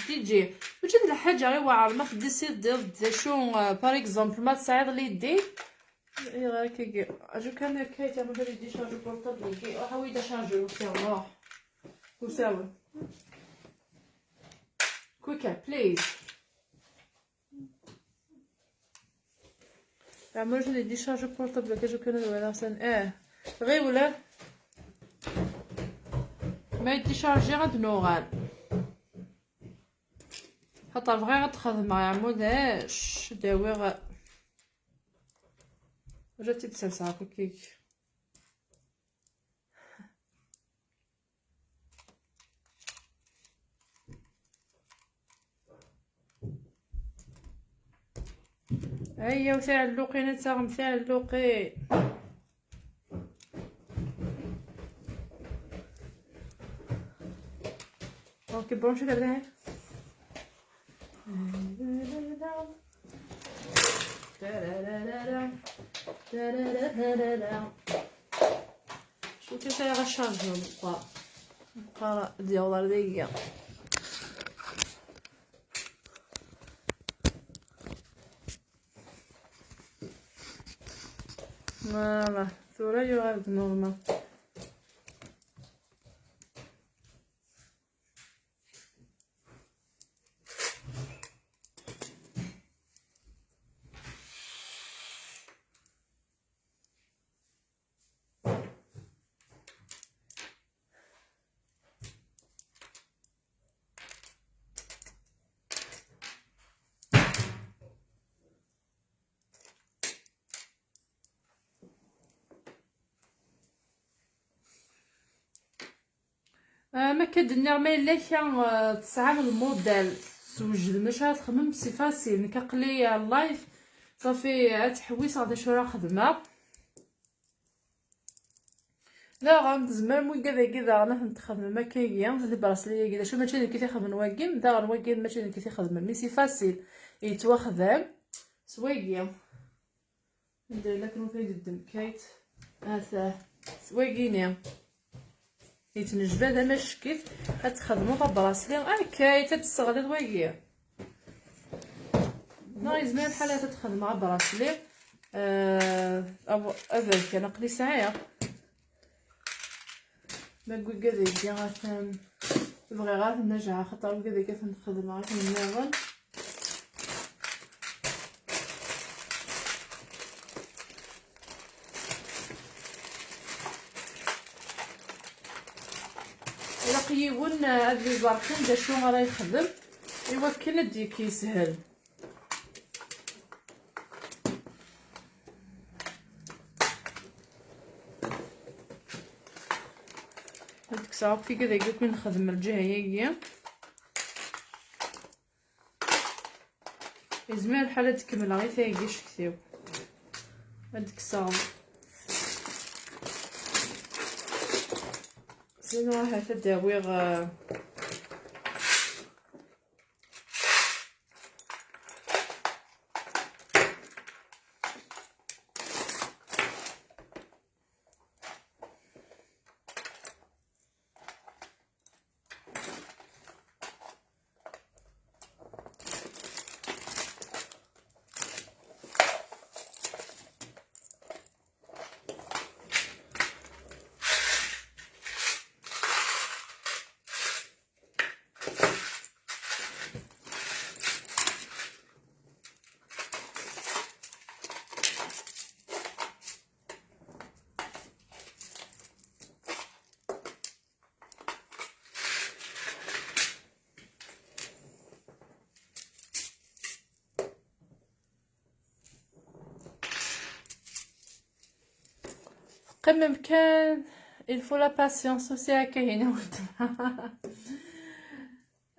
Gigi. Mačči d lḥaǧa iweɛren ma tdécidiḍ d acu, euh, par exemple, ma tesɛiḍ l'idée. Ayɣer akka-agi? Aju kan akka, tiens, ma d-icharger le portable-agi. Ruḥ awi-d achargeur, usiɣ, ruḥ. Usawen. Quicker, please. Leɛmer ur d-icharger le portable, akka aju kan ad walaɣ san. Eh, ɣiwel, eh. Ma yedicharger ad nuɣal. Xaṭer bɣiɣ ad xedmeɣ, yeɛmud, eh, ad d-awiɣ. Ur ad tt-id-serseɣ akkik. Ayya, tiɛelluqin, ad taɣem tiɛelluqin. Ok, bon, je vais. Cwiṭ kan ara ɣ-charger meqqar. Meqqar ad yaweḍ ar dagi. Voilà, tura yuɣal-d normal. Ah, ma akka d-nniɣ, ma yella kra, ah, tesɛam lmudel, twejdem acu ara txedmem, c'est facile. Nekk aql-i, ah, live, ṣafi, ad ttḥewwiseɣ d acu ara xedmeɣ. Daɣen tzemrem wigad-agi daɣen ad ten-txedmem akkagi, di bracelet-agi d acu, mačči d nekk i t-ixedmen wagi, daɣen wagi mačči d nekk i t-ixedmen, mais c'est facile, yettwaxdam s wagi. Anda yella akken ufay d-ddem Kate? Ata, s wagini. Yettnejbad amack-it, ad txedmeḍ abracelet. Ah, Kate, ad tesseɣliḍ wagi. Neɣ yezmer lḥal ad txedmeḍ abracelet. Ah, aw-, aberkan aql-i sɛiɣ. Ma deg wigad-agi atan, bɣiɣ ad ten-nejɛeɣ, axaṭer wigad-agi ad ten-xedmeɣ akken nniḍen. Ilaq yiwen ad iẓer kan d acu ara yexdem, i wakken ad d-yekk yeshel. Ad kkseɣ akk tigad-agi akk i nexdem lǧiha-agi. Yezmer lḥal ad d-kemmleɣ i tagi ccektiw. Ad d-kkseɣ. Sinon ahat ad d-awiɣ, eh, Même kan, il faut la patience aussi, هكا هنا ولد.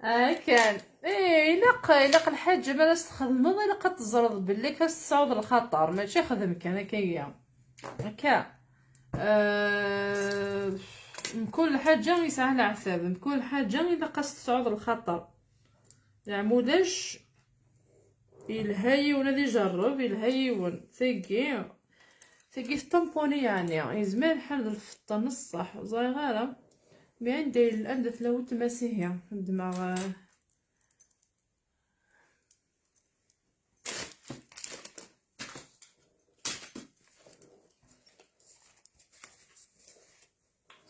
هكا. إيه، إلا ق-، إلا ق الحاجة ما راش تخدمض، إلا قد تزرد باللي كاش تصعد الخطر، ماشي خدم كان هكايا. هكا. آه، كل حاجة يسعى العذاب، كل حاجة إلا قاس تصعد الخطر. يا عموداش، يلها يون هذه يجرب، يلها يون. ثقي، ثقي سطمبوني يعني، يزمر حال الفطة نص صح، زي غارة. مي عندي الأندة لو تماسيهي، الدماغ.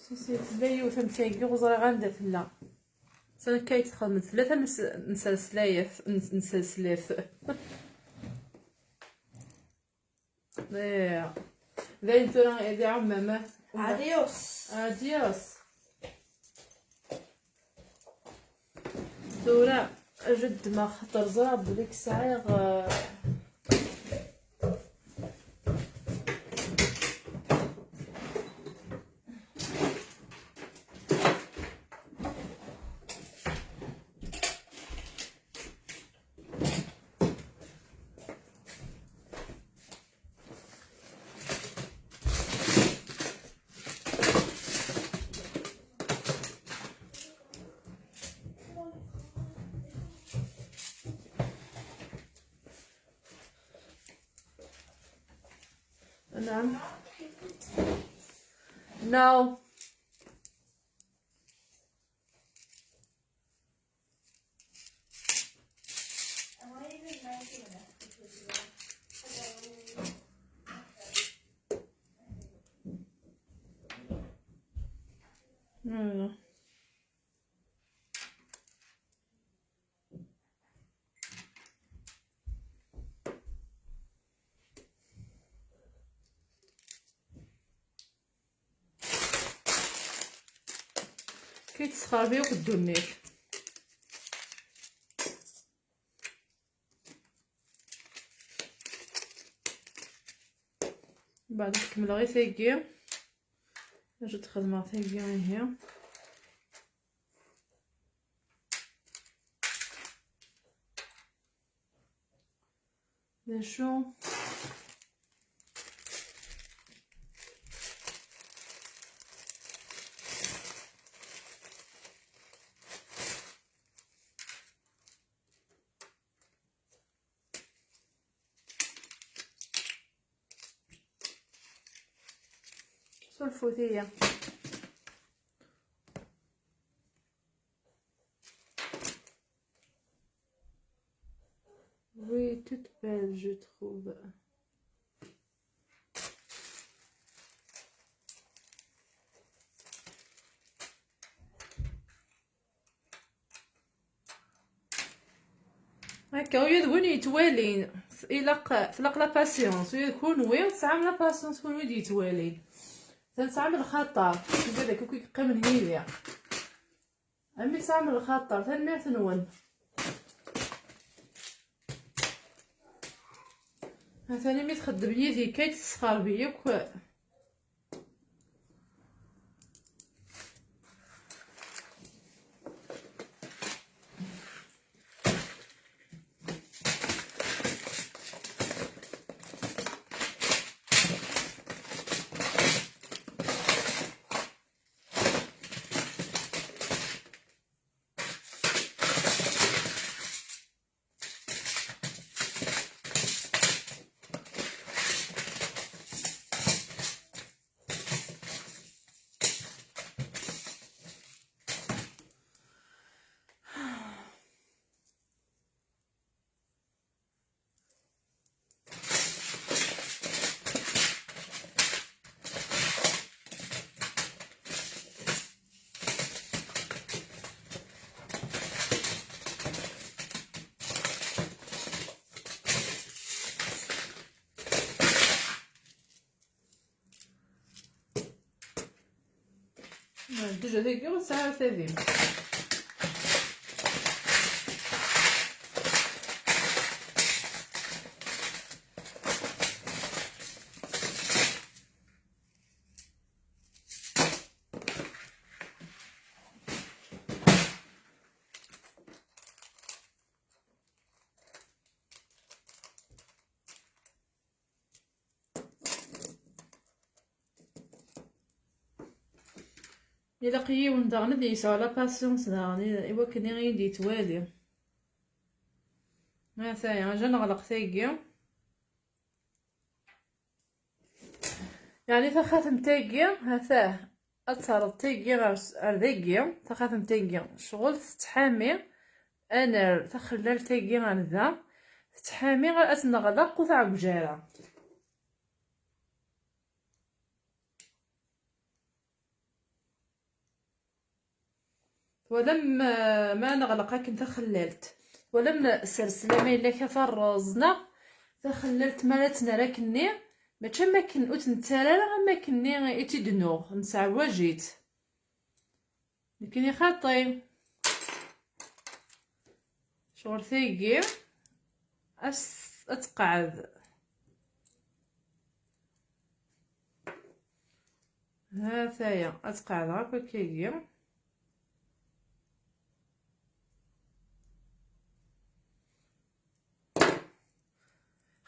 سيسي تبايو ثمثاقي وزري غندا تلا. سنة كايت خدمت ثلاثة مس-، مسلسلات، مس-، مسلسلات. إيه. داين ترى دي عمامة. أديوس. أديوس. ثورة جد ما خطر زرا بليك سعيغ. نعم. نو. Voilà. كيتسخربي وقد النيك. من بعد نكمل غير ثيقي، نجي تخدمها ثيقي هي. نشو. سلفوتية. Oui, toute belle, je trouve. هكا، ويا ذوين يتوالين. إلا ق-، تلق la patience، ويا كون وين سعام la patience، كون ويد يتوالين. تنسعام الخطر، يبدا كوكي قيم هيليا. أمي سعام الخطر، تنميرت نون. ها ثاني مي تخدم يدي كي تسخر بيك. ديجا داكي وساعة تادي. Ilaq yiwen daɣen ad yesɛu la patience daɣen, i, i wakken i yi-d-yettwali. Ataya, aja neɣleq tagi. Yeɛni taxatemt-agi, atah, ad terreḍ tagi ɣer s-, ar dagi, taxatemt-agi, ccɣel tettḥami, ad nerr taxellalt-agi ɣer da, tettḥami, ad tt-neɣleq ur tɛewwej ara. Twalam, eh, ma neɣleq akken taxellalt. Twalam, sers lama yella ka terreẓ, neɣ taxellalt ma ara tt-nerr akkenni, mačči am akken ur tt-nettarra ara am akkenni i tt-id-nuɣ, nesɛewwaj-itt. Nekkini xaṭi. Ccɣel tagi, as-, ad tqeɛɛed. Ha taya, ad qeɛɛdeɣ akk akkagi.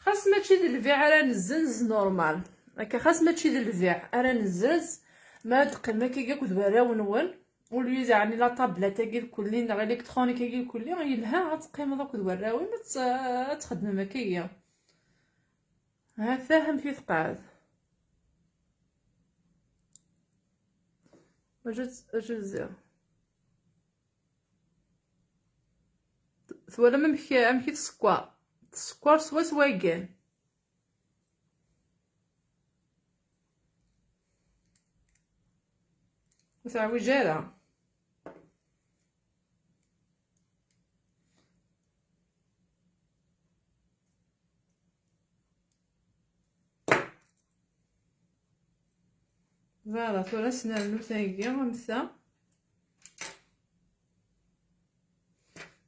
Xas mačči d lbiɛ ara nezzenz, normal. Akka, xas mačči d lbiɛ ara nezzenz, ma ad teqqim akkagi akked warraw-nwen, au lieu yeɛni la tablette-agi lkulli neɣ électronique-agi lkulli, yelha ad teqqimeḍ akked warraw-im, ad t-, ad txedmem akkagi. Ha-t-ah amek i tqeɛɛed. Aǧuz, aǧuz. Twalam amek, amek i tsekker? Tsekker swaswa kan. Ur teɛwij ara. Voilà, tura ad s-nernu tagi am ta.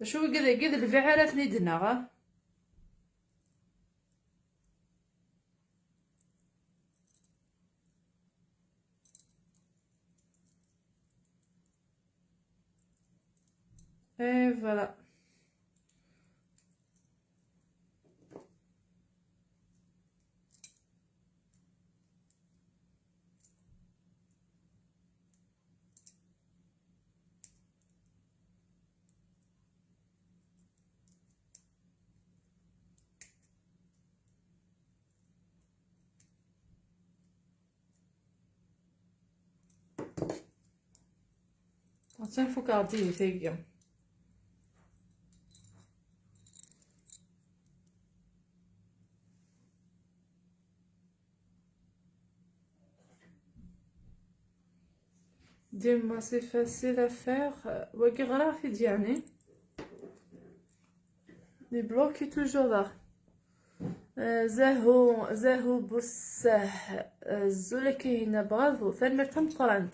Acu wigi dagi d lbiɛ ara ten-id-naɣ? Et voilà. Attan fukeɣ-d ihi tagi. Dima c'est facile à faire. Wagi ɣriɣ-t-id yeɛni. Débloqué toujours là. Euh, Zahou, Zahou Boussah, euh, Zulekina, bravo, tanemmirt tameqqrant.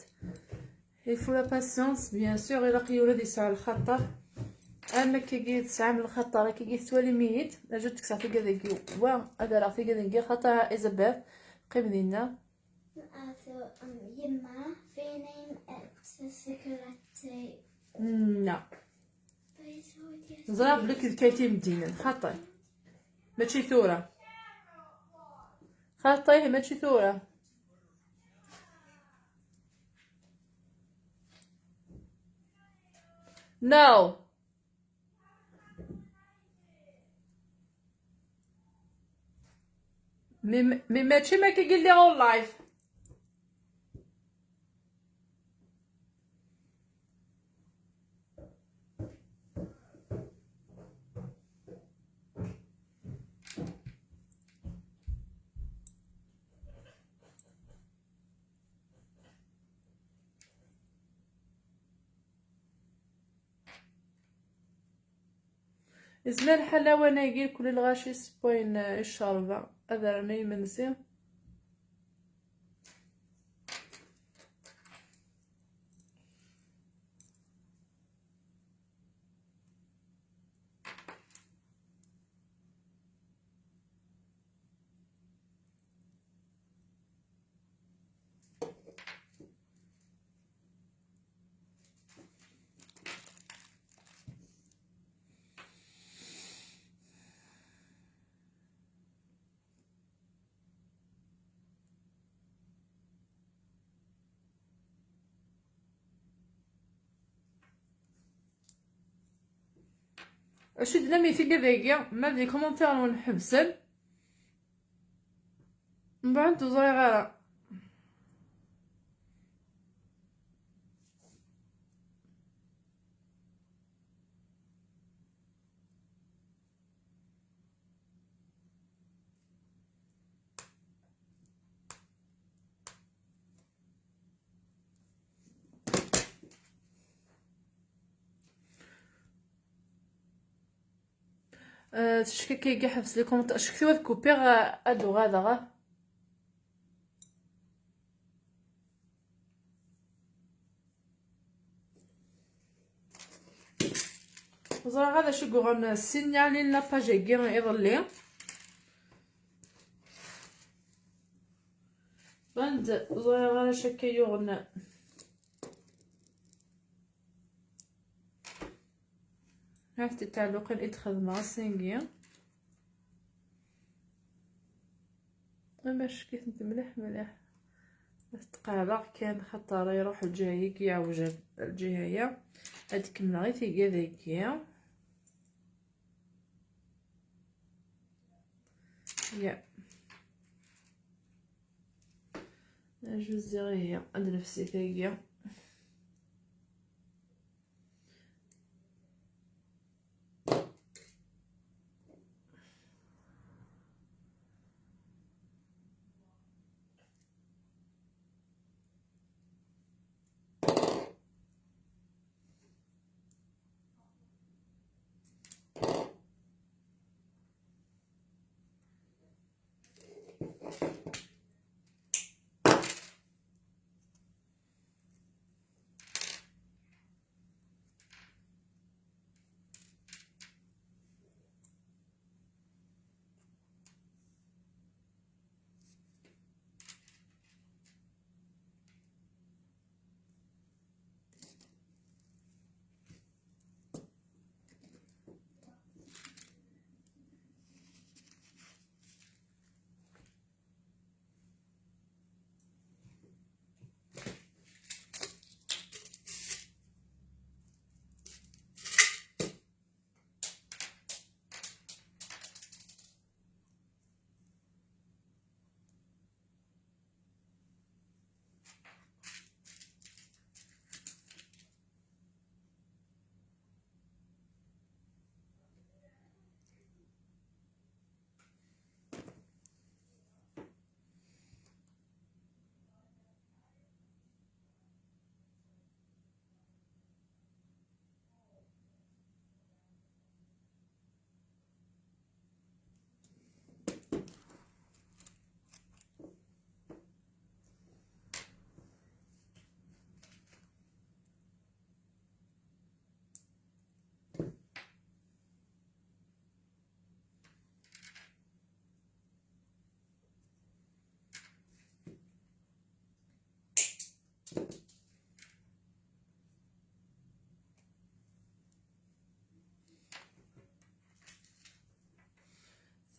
Il faut la patience, bien sûr, ilaq yiwen ad yesɛu lxaṭer. Am akkagi tesɛam lxaṭer, akkagi tettwalim-iyi-d, aǧu ad kkseɣ tigad-agi, wa ad rreɣ tigad-agi, xaṭer Elizabeth, qqim dinna. Yemma, fi name at security. Na. Ẓriɣ belli d Katie Medina, xaṭi. Mačči tura. Xaṭi, mačči tura. No. Mi, mi mačči ma akka i lliɣ en live. Yezmer lḥal lawan-agi, kul lɣaci ssewwayen, eh, i ccerba, ad rren i yimensi. Acu d-nnan i tigad-agi? Ma di commentaire-nwen ḥebsen, mbeɛd ur ẓriɣ ara. آه، تشكيكي كاع حبس لي كومنت، شكيو هاد كوبير، آه، ادو غادا غا. زرا غادا شكو غن سينيالين لاباج اكي ايضلي. بند زرا غادا شكي يغن. هاك التعلقين إد خدمة سينجي. أما شكيت انت مليح مليح. بس تقهرغ كان خطر يروح الجهة يك يعوج الجهة يا. هاد كملة غير تيجي ذيك يا. يا. جوزي غير هي عند نفسي تيجي.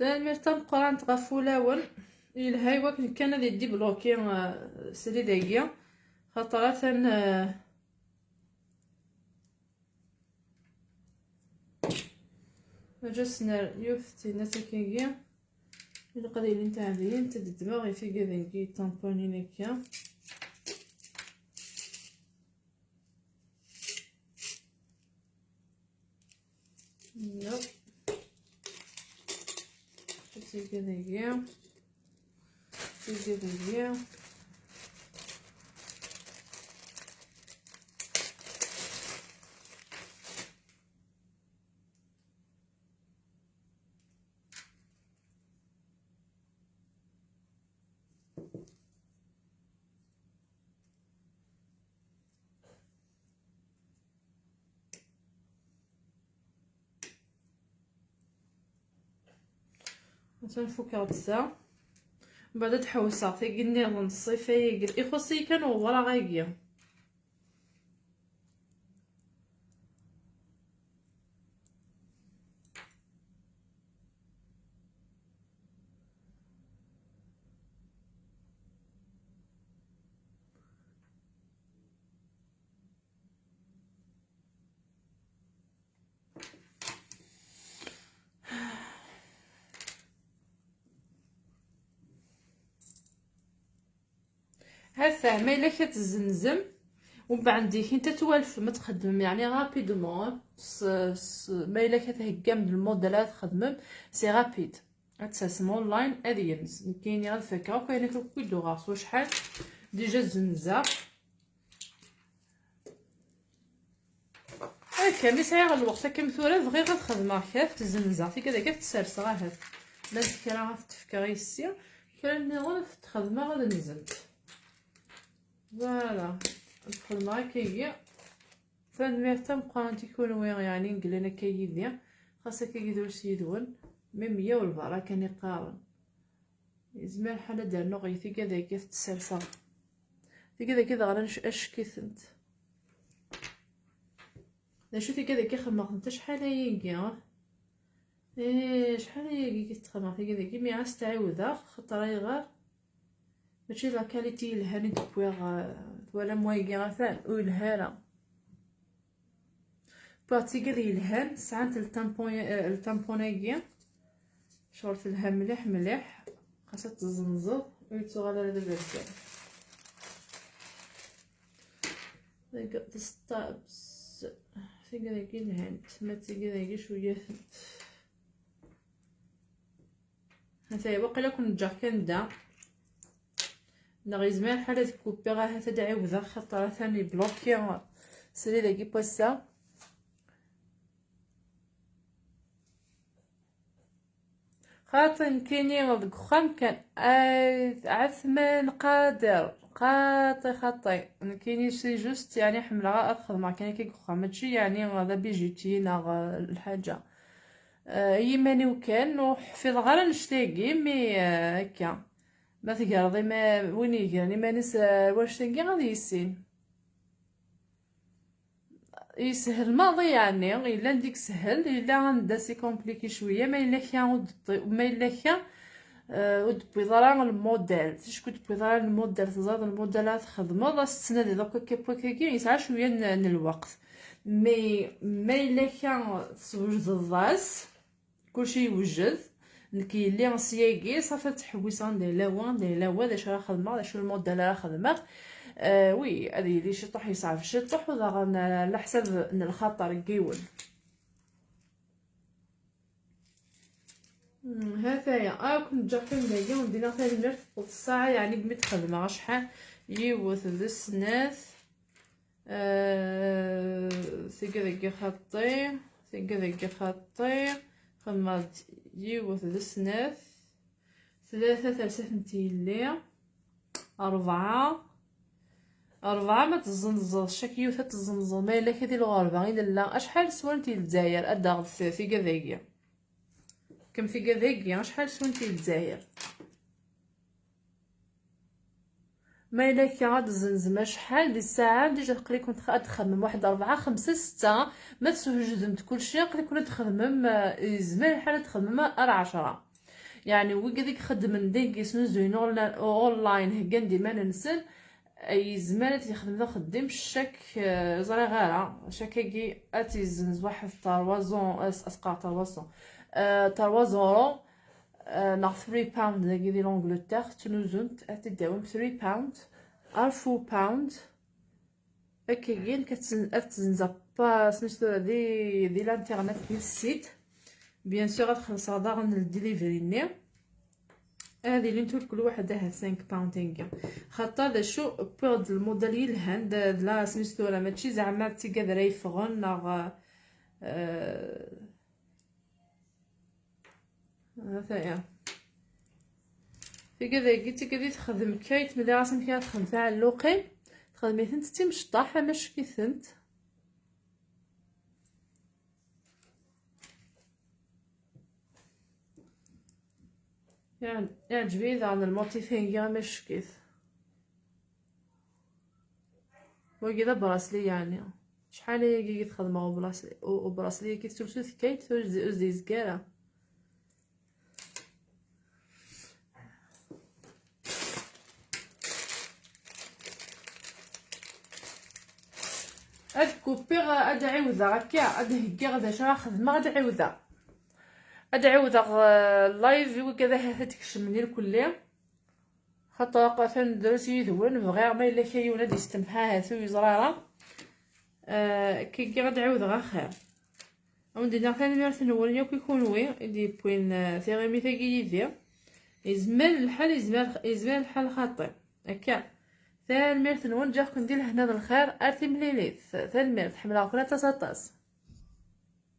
Tanemmirt tameqqrant ɣef wulawen. Yelha i wakken kan ad idibluki, ah, srid-agi, xaṭer atan, ah, Aǧ as-nerr yiwet tinna takagi. Ilaq ad ilint ɛediyent, ad ddmeɣ i tigad-agi ṭampunin akka. Nope. Tigad-agi. Tigad-agi. Atan fukeɣ-d ta. Mbeɛd ad ḥewseɣ tagi nniḍen ṣṣifa-agi. Ixuṣ-iyi kan uwraɣ-agi. Hata ma yella ka tzenzem, umbeɛd dik inta twalfem ad txedmem, yeɛni rapidement. S, s, ma yella ka theggam-d lmodèle ad txedmem, c'est rapide. Ad tersem online ad yenz. Nekkini ad fakeɣ akk ayen akk i d-uɣeɣ s wacḥal. Déjà zzenzeɣ. Akka mi sɛiɣ lweqt akka mi tura bɣiɣ ad xedmeɣ kra, ad t-zzenzeɣ, tigad akka ad t-serseɣ ahat. Llant kra ad t-fkeɣ yessi, kra nniḍen ad t-xedmeɣ ad nzent. Voilà, ad xedmeɣ akkagi. Tanemmirt tameqqrant i kunwi, yeɛni yellan akka yid-i. Xas akkagi drus yid-wen, mi meyya u lbarra kan iqqaren. Yezmer lḥal ad d-rnuɣ i tigad-agi ad t-serseɣ. Tigad-agi daɣen ac-, acek-itent. D acu tigad-agi xedmeɣ-tent acḥal ayagi? Ih, acḥal ayagi i t-xedmeɣ tigad-agi, mi ɣas tɛiwdeɣ, xaṭer ayɣer? Mačči d la qualité yelhan i d-wwiɣ, eh, twalam wayagi atan, ur yelha ara. Wwiɣ tigad yelhan, sɛant le tampon, eh, le tampon-agi. Ccɣel telha mliḥ mliḥ, xas ad tezzenzeḍ, ur yettuɣal ara d aberkan. Tigad testabs, tigad-agi lhant, ma d tigad-agi cwiya-tent. Hatay, waqila kun ǧǧeɣ kan da. Neɣ yezmer lḥal ad kupiɣ, ahat ad ɛiwdeɣ, xaṭer atan ibloki srid-agi n wass-a. Xaṭi nekkini deg uxxam kan, ay, Ɛetman Qader, xaṭi, xaṭi. Nekkini c'est juste, yeɛni, ḥemmleɣ ad xedmeɣ kan akka deg uxxam, mačči, yeɛni, d abijutier neɣ, eh, lḥaǧa. Eh, i yiman-iw kan, ur ḥfiḍeɣ ara annect-agi, mi, eh, akka. Ma tegreḍ ima-, win yegren iman-is, eh, ar wannect-agi, ad yissin. Yeshel maḍi, yeɛni, yella anda i yeshel, yella anda c'est compliqué cwiya, ma yella kra ur d-, ma yella kra, eh, ur d-tewwiḍ ara lmodèle. Ticki ur d-tewwiḍ ara lmodèle, teẓriḍ lmodèle ara txedmeḍ, ad s-tettnadiḍ akk akka n wakkagi, yesɛa cwiya n, n lweqt. Mais ma yella kra teswejdeḍ-as, kulci yewjed. Nekk yelli syagi, ṣafi ad ttḥewwiseɣ anda yella wa, anda yella wa, d acu ara xedmeɣ, d acu lmodèle ara xedmeɣ. Eh, oui, ad yili ciṭuḥ yeṣɛeb ciṭuḥ, u daɣen, eh, ɛla ḥsab n lxaṭer n yiwen. Hmm, ha-t-aya. Ah, kun ǧǧeɣ kan dagi, u d-iniɣ tanemmirt, tewweḍ ssaɛa, yeɛni, deg mi t-xedmeɣ acḥal? Yiwet, d snat, eh, tigad-agi xaṭi, tigad-agi xaṭi, xedmeɣ-d yiwet, d snat, tlata, tersat n tilli, rebɛa, rebɛa ma tezzenzeḍ, cak yiwet ad tezzenzeḍ, ma yella kra di lɣerba i nella, acḥal swant i Lezzayer, ad d-taɣeḍ tigad-agi? Kem tigad-agi, acḥal swant i Lezzayer? Ma yella akka ad tzenzem acḥal di ssaɛa, déjà aql-iken tx-, ad txemmem waḥed rebɛa, xemsa, setta, ma teswejdemt kulci, aql-iken ad txedmem, eh, yezmer lḥal ad txedmem ar ɛecṛa. Yeɛni, wigad i ixeddmen deg yesnuzuyen online, online, heggan-d iman-nsen, eh, yezmer ad t-yexdem d axeddim, cak, eh, ẓriɣ ara, cak-agi ad t-yezzenz waḥed trois cents, as-, asqar trois cents, eh, trois euros, eh, neɣ three pound dagi di l'Angleterre, ttnuzun-t, ad t-id-awim three pound, ar four pound, akkagi, nekk ad tzen-, ad tt-zenzeɣ pa, smis tura di, di l'internet, di site. Bien sûr, ad xellṣeɣ daɣen le delivery-nni. Ad ilint ur kul waḥed ahat cinq pound-agi. Xaṭer d acu, wwiɣ-d lmudel yelhan, d, d la, smis tura, mačči zeɛma d tigad ara yeffɣen, neɣ, eh, Ha-t-aya. Tigad-agi d tigad i texdem Kate, mi d-iɣas amek ara texdem taɛelluqin. Texdem-itent d timecṭaḥ, amack-itent. Iɛǧ-, iɛǧeb-iyi daɣen lmuṭif-agi, amack-it. Wagi d abrasli, yeɛni. Acḥal ayagi i t-xedmeɣ ublas-, u-, ubrasli-agi, tettlusu-t Kate, ur z-, ur z-izga ara. Ad kupiɣ, ad ɛiwdeɣ akka, ad heggiɣ d acu ara xedmeɣ, ad ɛiwdeɣ. Ad ɛiwdeɣ, eh, live i wigad ahat ad d-kecmen irkelli. Ṭṭuqat ad nedrus yid-wen, bɣiɣ ma yella kra yiwen ad d-yestemḥ ahat ur yeẓra ara. Kigi ad d-ɛiwdeɣ axir. Ad wen-d-iniɣ tanemmirt-nwen yakk i kunwi i d-yewwin tiɣimit-agi yid-i. Yezmer lḥal, yezmer lḥal xaṭi. Akka. Tanemmirt-nwen, ǧǧiɣ-ken di lehna d lxir, ar timlilit. Tanemmirt, ḥemmleɣ-ken aṭas aṭas.